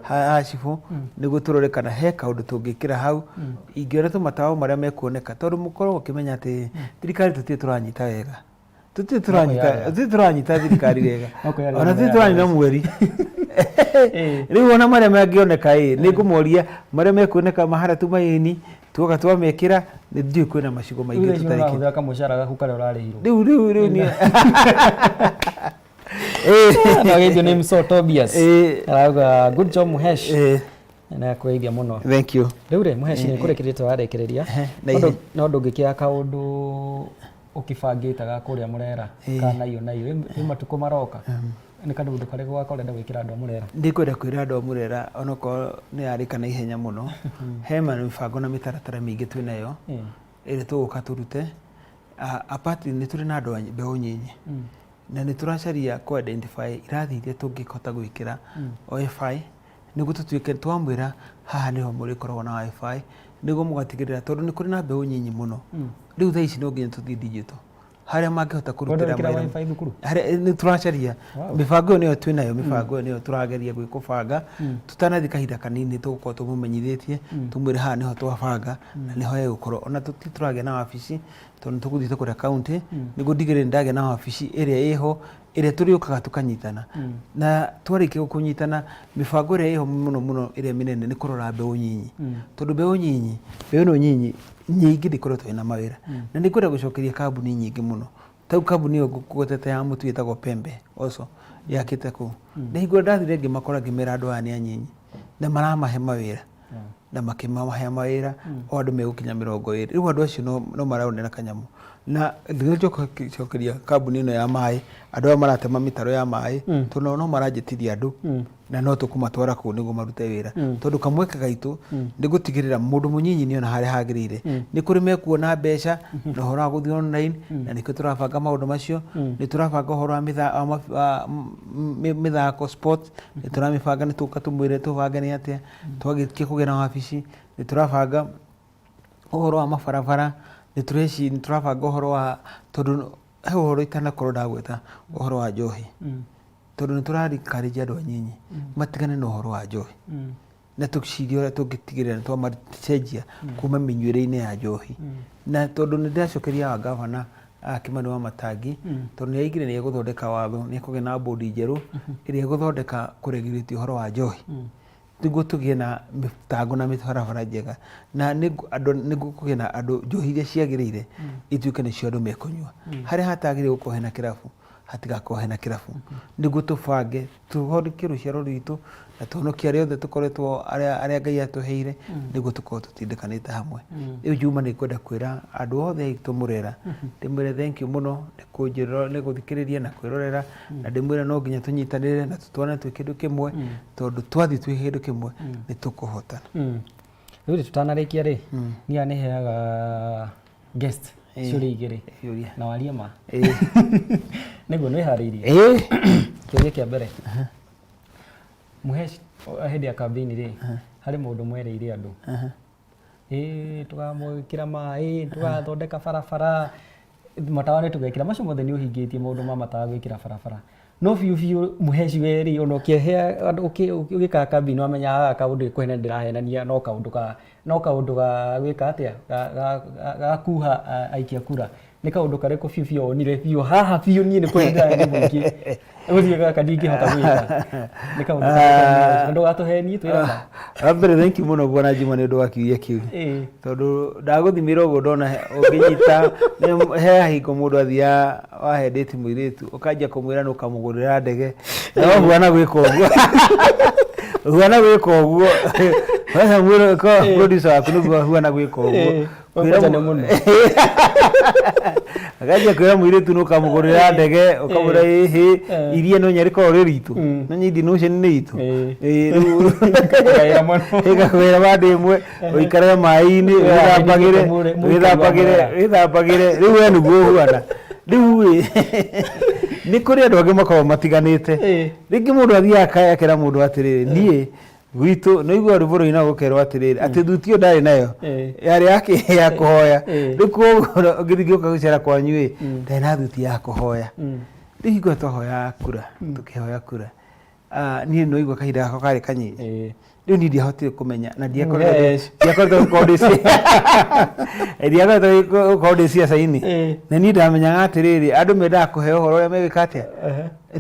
ha cibũ, nĩguo tũrore kana he kaũndũ tũngĩkĩra hau ingĩona tũmatawa marĩa mekuoneka, tondũ mũkorwo mũkĩmenya atĩ thirikari tũtirĩ tũranyita wega, tũtirĩ tũranyita, tũtirĩ tũranyita thirikari wega, ona tũtirĩ tũranyita mweri rĩu. Ona marĩa mangĩoneka ĩ, nĩ ngũmoria marĩa mekuoneka maharĩa Tumaini tuoka twamekĩra, nĩ ndiũĩ kwĩna macigo maingĩ tũtarekĩra. Ũrahũthĩra kamũcara gaku karĩa ũrarĩhirwo. Rĩu nĩ Nageithio nĩ Mso Tobias. Arauga good job Muhesh. Na kũgeithia mũno. Thank you. Rĩu rĩ Muhesh, nĩ kũrĩkĩrĩria tũrarĩkĩrĩria. No ndũngĩkĩaga kaũndũ ũkĩbangĩte ga kũrĩa Mũrera ka Naio Naio ĩ matukũ maroka, nĩ kaũndũ karĩkũ gaka ũrenda gwĩkĩra andũ a Mũrera? Nĩ ngwenda kwĩra andũ a Mũrera onokorwo nĩ yarĩka na ihenya mũno, he mĩbango na mĩtaratara mĩingĩ twĩnayo ĩrĩa tũgũka tũrute. Apart nĩ tũrĩ na andũ a mbeũ nyinyi na nĩ tũracaria kũ identify irathi iria tũngĩhota gwĩkĩra WiFi, nĩguo tũtuĩke twamwĩra haha nĩho mũrĩkoragwo na WiFi, nĩguo mũgatigĩrĩra, tondũ nĩ kũrĩ na mbeũ nyinyi mũno. Rĩu thaa ici no nginya tũthiĩ digital harĩa mangĩhota kũrutĩra wĩra WiFi thukuru. Harĩa nĩ tũracaria mĩbango ĩyo nĩyo twĩnayo, mĩbango ĩyo nĩyo tũrageria gwĩkũbanga. Tũtanathiĩ kahinda kanini tũgũkorwo tũmũmenyithĩtie, tũmwĩre haha nĩho twabanga na nĩho hegũkorwo. Ona tũtirĩ tũragĩa na wabici, tondũ nĩ tũgũthiĩte kũrĩa kaunti nĩguo ndigĩrĩre nĩ ndagĩa na wabici ĩrĩa ĩho ĩrĩa tũrĩũkaga tũkanyitana. Na twarĩkia kũnyitana, mĩbango ĩrĩa ĩho mũno mũno ĩrĩa mĩnene nĩ kũrora mbeũ nyinyi, tondũ mbeũ nyinyi, mbeũ ĩno nyinyi nyingĩ ndĩkoretwo ĩna mawĩra. Na nĩ ngwenda gũcokeria kambuni nyingĩ mũno. Ta rĩu kambuni ĩyo ngũgwetete ya mũtu ĩtagwo Pembe also yakĩte kũu, na hingo ĩrĩa ndathire ngĩmakora ngĩmera andũ aya nĩ anyinyi na maramahe mawĩra, na makĩmahe mawĩra o andũ megũkinya 20. Rĩu andũ acio no maraonera kanyamũ. Na njokeria kambuni ĩno ya maĩ, andũ aya maratema mĩtaro ya maĩ, tondũ no maranjĩtithia andũ na no tũkũmatwara kũu nĩguo marute wĩra, tondũ kamweke gaitũ nĩ gũtigĩrĩra mũndũ mũnyinyi nĩ ona harĩa hagĩrĩire, nĩ kũrĩ mekuona mbeca na ũhoro wa gũthiĩ online. Na nĩkĩo tũrabanga maũndũ macio. Nĩ tũrabanga ũhoro wa mĩthako, sport, nĩ tũramĩbanga, nĩ tũgũka tũmwĩre tũbange nĩ atĩa twagĩkia kũgĩa na wabici. Nĩ tũrabanga ũhoro wa mabarabara, nĩ tũreci nĩ tũrabanga ũhoro wa, tondũ he ũhoro itanakorwo ndagweta, ũhoro wa njohi, tondũ nĩ tũra encourage andũ anyinyi matigane na ũhoro wa njohi. Na tũcirie ũrĩa tũngĩtigĩrĩra nĩ twamacenjia kuma mĩnyuĩre-inĩ ya njohi. Na tondũ nĩ ndĩracokeria wa gavana Kimani wa Matangi, tondũ nĩ aigire nĩ egũthondeka watho, nĩ ekũgĩa na bodi njerũ ĩrĩa ĩgũthondeka kũregulate ũhoro wa njohi, nĩguo tũgĩe na mĩtango na mĩbarabara njega, na andũ nĩguo kũgĩe na andũ njohi iria ciagĩrĩire ituĩke nĩcio andũ mekũnyua. Harĩa hatagĩrĩire gũkorwo hena kĩrabu hatigakorwo hena kĩrabu, nĩguo tũbange tũhonokie rũciaro rwitũ na tũhonokie arĩa othe tũkoretwo arĩa Ngai atũheire, nĩguo tũkorwo tũtindĩkanĩte hamwe. Rĩu Juma, nĩ ngwenda kwĩra andũ othe aitũ Mũrera, ndĩmwĩre thank you mũno nĩ kũnjĩrora, nĩ gũthikĩrĩria na kwĩrorera, na ndĩmwĩre no nginya tũnyitanĩre na tũtwarane twĩ kĩndũ kĩmwe, tondũ twathiĩ twĩ kĩndũ kĩmwe nĩ tũkũhotana. Rĩu rĩ, tũtanarĩkia rĩ, niĩ nĩ heaga guest ciũria igĩrĩ Ciũria. Na warie ma. Ĩĩ. Nĩguo nĩwĩharĩirie? Ĩĩ. Kĩũria kĩa mbere, Mũhesh, hĩndĩ ya campaign rĩ, harĩ maũndũ mwerĩire andũ, ĩĩ tũkamwĩkĩra maĩ, tũgathondeka barabara, matawa nĩ tũgekĩra, macio mothe nĩ ũhingĩtie maũndũ ma matawa, gwĩkĩra barabara, no biũ biũ Mũheci we rĩ, ona ũkĩhe andũ ũgĩka campaign wamenyaga gaka kaũndũ kũhena ndĩrahenania, no kaũndũ ga gwĩka atĩa, ga kuha aikia kura, nĩ kaũndũ karĩkũ biũ biũ wonire biũ haha biũ niĩ nĩ kũhena ndĩrahenia mũingĩ, gũthiĩ gaka ndingĩhota gwĩka, nĩ kaũndũ karĩkũ? Na ndũgatũhenie, twĩre ma. Wa mbere, thank you mũno bwana Juma nĩ ũndũ wa kĩũria kĩu, tondũ ndagũthimĩra ũguo ndona ũngĩnyita he hingo mũndũ athiaga wahe date mũirĩtu, ũkanjia kũmwĩra nĩ ũkamũgũrĩra ndege, no ũhuana gwĩka ũguo, ũhuana gwĩka ũguo. Wehe mwĩra producer waku nĩguo ahuana gwĩka ũguo. Kwanja nĩ mũno. Akanjia kwĩra mũirĩtu nĩ ũkamũgũrĩra ndege, ũkamwĩra ĩhĩ, iria no nya rĩkoragwo rĩ ritũ, no nya Indian Ocean nĩ itũ. Rĩu Ĩkakũgaĩra mũno. Ĩgakũgaĩra bande ĩmwe, ũikare maĩ-inĩ, wĩthambagĩre, wĩthambagĩre, wĩthambagĩre, rĩu we nĩguo ũhuana. Rĩu ĩ, nĩ kũrĩ andũ angĩ makoragwo matiganĩte. Rĩngĩ mũndũ athiaga akera mũndũ atĩrĩrĩ, niĩ gwitũ nĩ igua rwĩmbo rũinagwo ũkerwo atĩrĩrĩ, atĩ thuti ĩyo ndarĩ nayo yarĩ yake ya kũhoya. Rĩu koguo ngĩthiĩ ngĩũka gũcera kwanyu ĩ, ndarĩ na thuti ya kũhoya. Rĩu hingo ĩyo twahoyaga kura, tũkĩhoya kura, niĩ no igua kahinda gakwa karĩ kanyinyi. Rĩu niĩ ndiahotire kũmenya na ndiakoretwo gũkorwo ndĩ ciaca-inĩ, na niĩ ndamenyaga atĩrĩrĩ, andũ mendaga kũheo ũhoro ũrĩa megwĩka atĩa,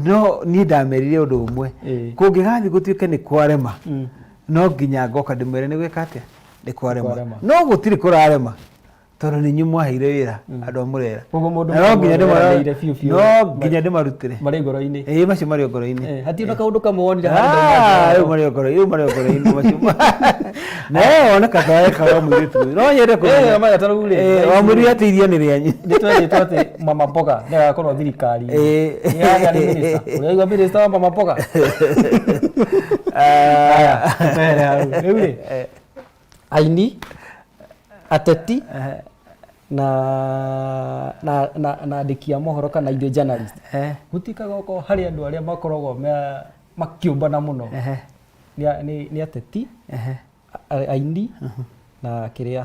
no niĩ ndamerire ũndũ ũmwe: kũngĩgathiĩ gũtuĩke nĩ kwarema, no nginya ngoka ndĩmwĩre nĩ gwĩka atĩa, nĩ kwarema, no gũtirĩ kũrarema tondũ nĩ inyuĩ mwaheire wĩra andũ a Mũrera. Koguo mũndũ Na no nginya weranĩire biũ biũ. No nginya ndĩmarutĩre. Marĩ ngoro-inĩ. Ĩĩ, macio marĩ ngoro-inĩ. Hatirĩ na kaũndũ kamwe wonire harĩ Ah, rĩu marĩ ngoro, rĩu marĩ ngoro-inĩ macio. Na we woneka ta weka wa mũirĩtu ũyũ. No nyende kũmenya. Maya ta rĩu rĩ, Wamwĩrire atĩ iria nĩ rĩanyu. Nĩ twerĩtwo atĩ mama mboga nĩ agakorwo thirikari-inĩ. Nĩ arĩ minister. Ũraigua minister wa mama mboga? Aya, twehere hau. Rĩu rĩ, aini, ateti na andĩki a mohoro kana ithuĩ journalist, gũtuĩkaga okorwo harĩ andũ arĩa makoragwo makĩũmbana mũno nĩ ateti, aini na kĩrĩa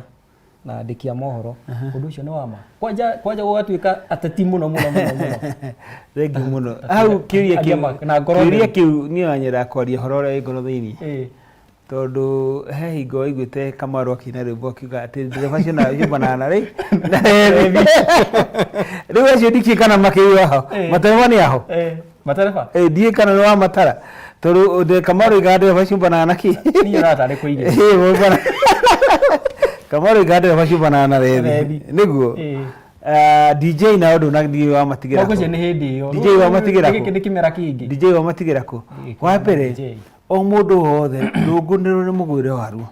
na andĩki a mohoro. Ũndũ ũcio nĩ wa ma? Kwanja gũgatuĩka ateti mũno mũno mũno mũno. Thank you mũno. Hau kĩũria Aria kĩu na ngoro kĩũria theru. Kĩu niĩ no kwaria ũhoro ũrĩa wĩ ngoro thĩinĩ, tondũ he hingo waiguĩte Kamaru akĩina rwĩmbo akiuga atĩ ndereba ciumanaga na rĩ na rethi. Rĩu acio ndikĩũĩ kana makĩũĩ aho matereba nĩ aho. Matereba. Ndiũĩ kana nĩ wa matara, tondũ Kamaru oigaga ndereba ciumanaga na kĩ? Niĩ ũratarĩ kũigĩra. Kamaru oigaga ndereba ciumanaga na rethi. Rethi. Nĩguo. DJ nao ndũna wamatigĩra Koguo nĩ hĩndĩ ĩyo. DJ wamatigĩra Gĩkĩ kũ? nĩ kĩmera kĩngĩ. DJ wamatigĩra kũ? Wa mbere, DJ. o mũndũ wothe rũngũ nĩ rũrĩ mũgwĩre waruo.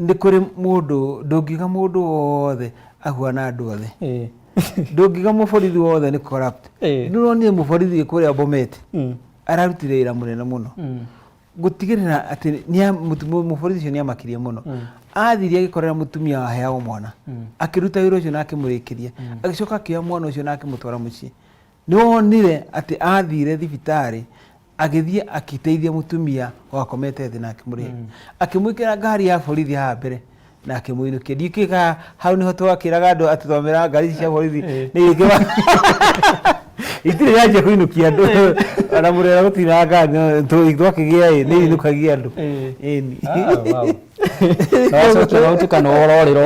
Nĩ kũrĩ mũndũ, ndũngiuga mũndũ wothe ahuana andũ othe. Ndũngiuga mũborithi wothe nĩ corrupt. Nĩ ũronire mũborithi kũrĩa Bomet ararutire wĩra mũnene mũno gũtigĩrĩra atĩ mũborithi ũcio nĩ amakirie mũno. Athire agĩkorera mũtumia waheagwo mwana, akĩruta wĩra ũcio na akĩmũrĩkĩria, agĩcoka akĩoya mwana ũcio na akĩmũtwara mũciĩ. Nĩ wonire atĩ athire thibitarĩ, agĩthiĩ akĩteithia mũtumia wakomete thĩ na akĩmũrĩha, akĩmwĩkĩra ngari ya borithi haha mbere na akĩmũinũkia. Ndikĩũĩ kana hau nĩho twakĩraga andũ atĩ twameraga ngari ici cia borithi nĩ irĩkĩ. Itirĩ yanjia kũinũkia andũ. Ona Mũrera gũtirĩ na ngari, no twakĩgĩa ĩ, nĩ inũkagia andũ. Ĩni. Ah, wow. Na wacokia na ũtukano ũrorĩrwo.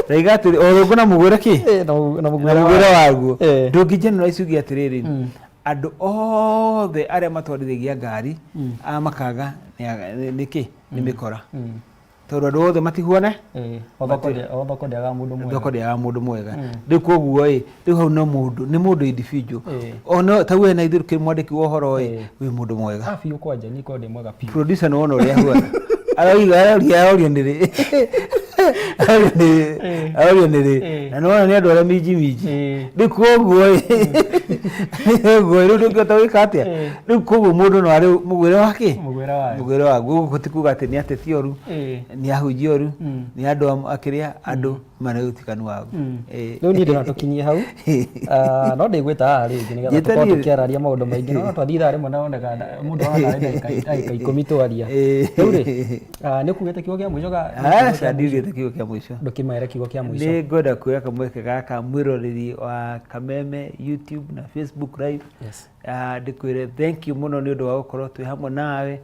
Ndaiga atĩrĩ, o rũngũ na mũgwĩre kĩ? Na Na mũgwĩre mũgwĩre waguo. Ndũngĩ generalize uge atĩrĩrĩ, andũ othe arĩa matwarithagia ngari a makanga nĩ kĩ? Nĩ mĩkora. Tondũ andũ othe matihuana. O thoko ndĩagaga mũndũ mwega. Thoko ndĩagaga mũndũ mwega. Rĩu koguo ĩ, rĩu hau no mũndũ, nĩ mũndũ individual. Ona ta we na ithuĩ kĩ mwandĩki wa ũhoro ĩ, wĩ mũndũ mwega. Ah, biũ kwanja, niĩ korwo ndĩ mwega biũ. Producer nĩ wona ũrĩa ahuana. Aroiga aroria aroria nĩ rĩ. Aroria nĩ aroria nĩ rĩ. Na nĩ wona nĩ andũ arĩa minji minji. Rĩu koguo ĩ, koguo rĩu ndũngĩhota gwĩka atĩa? Rĩu koguo mũndũ no arĩ mũgwĩre wa kĩ? Mũgwĩre wayo. Mũgwĩre waguo. Gũkũ ti kuga atĩ nĩ ateti oru, nĩ ahunjia oru, nĩ andũ akĩrĩa, andũ marĩ ũtiganu waguo. Rĩu niĩ ndĩrona tũkinyie hau. Ah, no ndĩgwĩta haha rĩngĩ nĩgetha Njĩta tũkorwo niĩ. tũkĩararia maũndũ maingĩ. No twathiĩ ithaa rĩmwe na woneka mũndũ arona tarĩ ndagĩka 10 twaria. Rĩu rĩ, ah, nĩ ũkugĩte kiugo kĩa mũico ga Aca, ndiugĩte kiugo kĩa mũico. Ndũkĩmere kiugo kĩa mũico. Nĩ ngwenda kuoya kamweke gaka mwĩroreri wa Kameme YouTube na Facebook Live. Ah, ndĩkwĩre thank you mũno nĩ ũndũ wa gũkorwo twĩ hamwe nawe,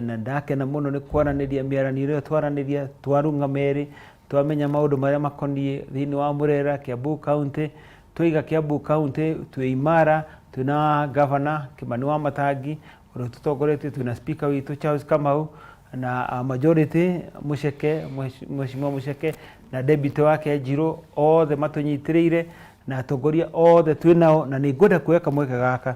na ndakena mũno nĩ kwaranĩria mĩaranio ĩrĩa twaranĩria twarung'a merĩ, twamenya maũndũ marĩa makoniĩ thĩinĩ wa Mũrera, Kiambu County. Twaiga Kiambu County twĩ imara, twĩna governor Kimani wa Matangi ũrĩa ũtũtongoretie, twĩna speaker witũ Charles Kamau na majority Mũceke, Mheshimiwa Mũceke na deputy wake Njirũ, othe matũnyitĩrĩire na atongoria othe twĩ nao, na nĩ ngwenda kuoya kamweke gaka,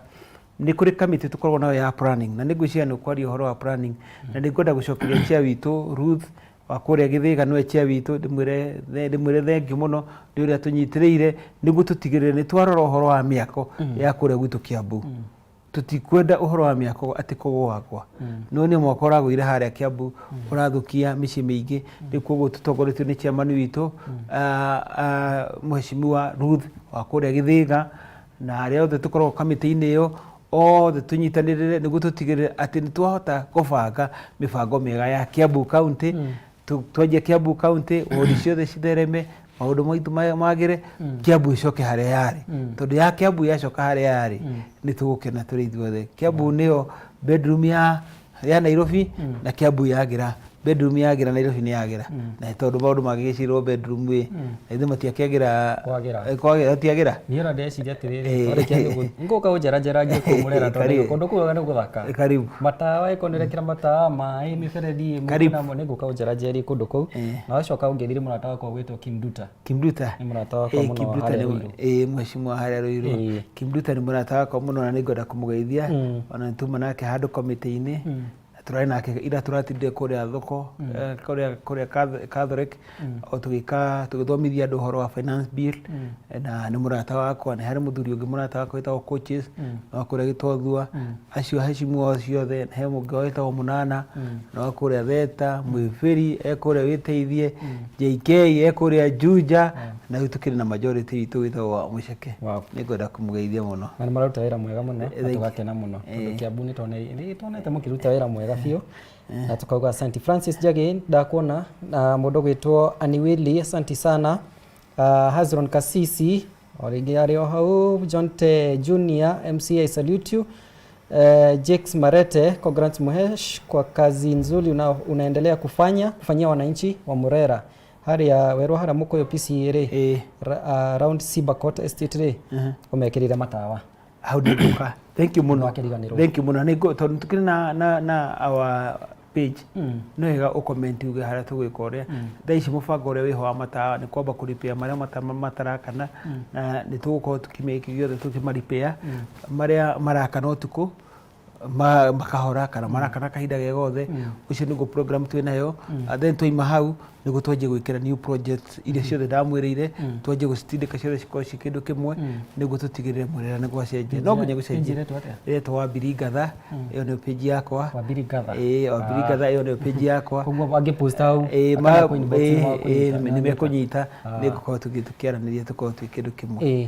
nĩ kũrĩ kamĩtĩ tũkoragwo nayo ya planning, na nĩ ngwĩciria nĩ ũkwaria ũhoro wa planning, na nĩ ngwenda gũcokeria chair witũ Ruth wa kũrĩa Gĩthĩga, nĩwe chair witũ, ndĩmwĩre thengiũ mũno nĩ ũrĩa tũnyitĩrĩire nĩguo tũtigĩrĩre nĩ twarora ũhoro wa mĩako ya kũrĩa gwitũ Kiambu. Tũtikwenda ũhoro wa mĩako atĩ kũgũagwa. No nĩ mwako ũragũire harĩa Kiambu ũrathũkia mĩciĩ mĩingĩ. Rĩu koguo tũtongoretio nĩ chairman witũ, Mheshimiwa Ruth wa kũrĩa Gĩthĩga, na arĩa othe tũkoragwo kamĩtĩ-inĩ ĩyo, othe tũnyitanĩrĩre nĩguo tũtigĩrĩre atĩ nĩ twahota kũbanga mĩbango mĩega ya Kiambu County. Twanjia Kiambu County, wodi ciothe cithereme, maũndũ maitũ magĩre, Kiambu ĩcoke harĩa yarĩ. Tondũ ya Kiambu yacoka harĩa yarĩ, nĩ tũgũkena tũrĩ ithuothe. Kiambu nĩyo bedroom ya Nairobi, na Kiambu yagĩra, bedroom yagĩra Nairobi nĩ yagĩra. Na tondũ maũndũ mangĩgĩcirwo bedroom ĩ, na ithuĩ matiakĩagĩra. Kwagĩra. Kwagĩra, matiagĩra. Niĩ ona ndĩreciria atĩrĩrĩ, twarĩkia ngũka gũceranjerangie kũu Mũrera tondũ kũndũ kũu nĩ gũthaka. Karibu. Matawa ĩko nĩrekĩra matawa, maĩ, mĩberethi Karibu. namo nĩ ngũka gũceranjeria kũndũ kũu. Na wacoka ũngĩthire mũrata wakwa ũgwĩtwo Kimduta. Kimduta. Nĩ mũrata wakwa mũno Kimduta harĩa nĩ Ruiru. Mheshimiwa harĩa Ruiru. Kimduta nĩ mũrata wakwa mũno na nĩngwenda kũmũgeithia. Ona nĩtuma nake handũ komĩtĩ-inĩ. Na tũrarĩ nake ira tũratindire kũrĩa thoko, kũrĩa Catholic, o tũgĩka tũgĩthomithia andũ ũhoro wa finance bill, na nĩ mũrata wakwa. Nĩ harĩ mũthuri ũngĩ mũrata wakwa wĩtagwo Coaches, wa kũrĩa Gĩtothua. Acio heshimiwa acio othe, he mũngĩ wĩtagwo Mũnana, na wa kũrĩa Theta, Mwĩbĩri e kũrĩa Wĩteithie, JK e kũrĩa Juja, na rĩu tũkĩrĩ na majority witũ wĩtagwo Mũceke. Nĩngwenda kũmũgeithia mũno. Na nĩ mararuta wĩra mwega mũno, na tũgakena mũno. Tondũ Kiambu nĩ tuonete mũkĩruta wĩra mwega biũ. Na tukauga asante. Francis Njagi, ndakuona, na mũndũ ũgwĩtwo Aniwili, asante sana. Hazron Kasisi, o rĩngĩ arĩ o hau. John T Junior, MCA, I salute you. Jakes Marete, congrats Muhesh kwa kazi nzuri unaendelea kufanyia wananchi wa Murera. Harĩa werũ harĩa Mũkũyũ PCA rĩ, round Sibacot Estate rĩ, ũmekĩrĩre matawa. Hau ndĩgũka. Thank you mũno. Nĩwakĩriganĩrwo. Thank you mũno. Nĩ tondũ tũkĩrĩ na our page, no wega ũcomment uge harĩa tũgwĩka ũrĩa. Thaa ici mũbango ũrĩa wĩho wa matawa nĩ kwamba kũripĩa marĩa matarakana, na nĩ tũgũkorwo tũkĩmĩki gĩothe tũkĩmaripĩa marĩa marakana ũtukũ makahora kana marakana kahinda ge gothe. Ũcio nĩguo program twĩ nayo. Then twaima hau nĩguo twanjie gwĩkĩra new projects iria ciothe ndamwĩrĩire, twanjie gũcitindĩka ciothe cikorwo ci kĩndũ kĩmwe nĩguo tũtigĩrĩre Mũrera nĩ gwacenjia. No nginya gũcenjia. Page ĩretwo atĩa? Ĩretwo Wambiri Ngatha, ĩyo nĩyo page yakwa. Wambiri Ngatha. Ĩĩ, Wambiri Ngatha, ĩyo nĩyo page yakwa. Koguo angĩpost hau, Ĩĩ, akana kũ inbox nĩ makũnyita, nĩ mekũnyita, nĩ ngũkorwo tũkĩaranĩria tũkorwo twĩ kĩndũ kĩmwe.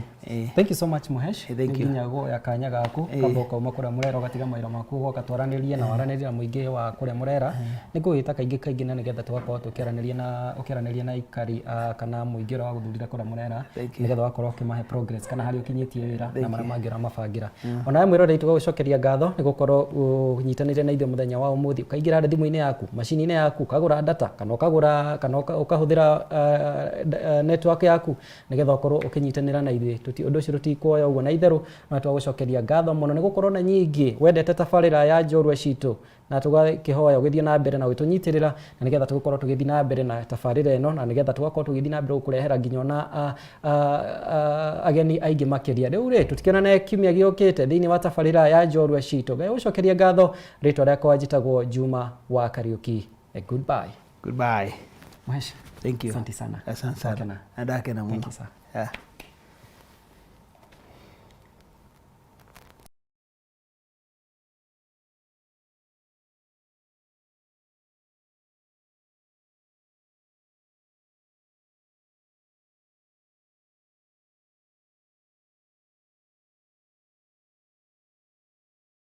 Thank you so much Muhesh. Thank you. Nginya guoya kanya gaku kamba ukauma kuria Murera ũgatiga mawĩra maku ũgoka twaranĩrie na waranĩrie na mũingĩ wa kũrĩa Murera. Nĩ ngũgwĩta kaingĩ kaingĩ na nĩgetha tũgakorwo tũkĩaranĩria na na ũkĩaranĩria na aikari a kana mũingĩ ũrĩa wagũthurire kũrĩa Murera Thank you. nĩgetha ũgakorwo ũkĩmahe progress kana harĩa ũkinyĩtie wĩra na Thank marĩa you. mangĩ ũramabangĩra. Onawe mwĩroreri tũgagũcokeria ngatho nĩ gũkorwo ũnyitanĩire na ithuĩ mũthenya wa ũmũthĩ, ũkaingĩra harĩa thimũ-inĩ yaku, macini-inĩ yaku, ũkagũra data kana ũkagũra kana ũkahũthĩra network yaku nĩgetha ũkorwo ũkĩnyitanĩra na ithuĩ. Ũndũ ũcio tũtikuoya ũguo na itherũ, no twagũcokeria ngatho mũno nĩ gũkorwo na nyingĩ wendete tabarĩra ya Njorua Citũ. Na tũgakĩhoya ũgĩthiĩ na mbere na gũtũnyitĩrĩra na nĩgetha tũgĩkorwo tũgĩthiĩ na mbere na tabarĩra ĩno na nĩgetha tũgakorwo tũgĩthiĩ na mbere gũkũrehera nginya ona ageni aingĩ makĩria. Rĩu rĩ, tũtikĩonane kiumia gĩũkĩte thĩinĩ wa tabarĩra ya Njorua Citũ. Ngai agũcokerie ngatho, rĩtwa rĩakwa njĩtagwo Juma wa Kariũki. Goodbye. Goodbye. Mhesh. Thank you. Asante sana. Asante sana. Wakena. Na ndakena mũno. Thank you, sir. Yeah.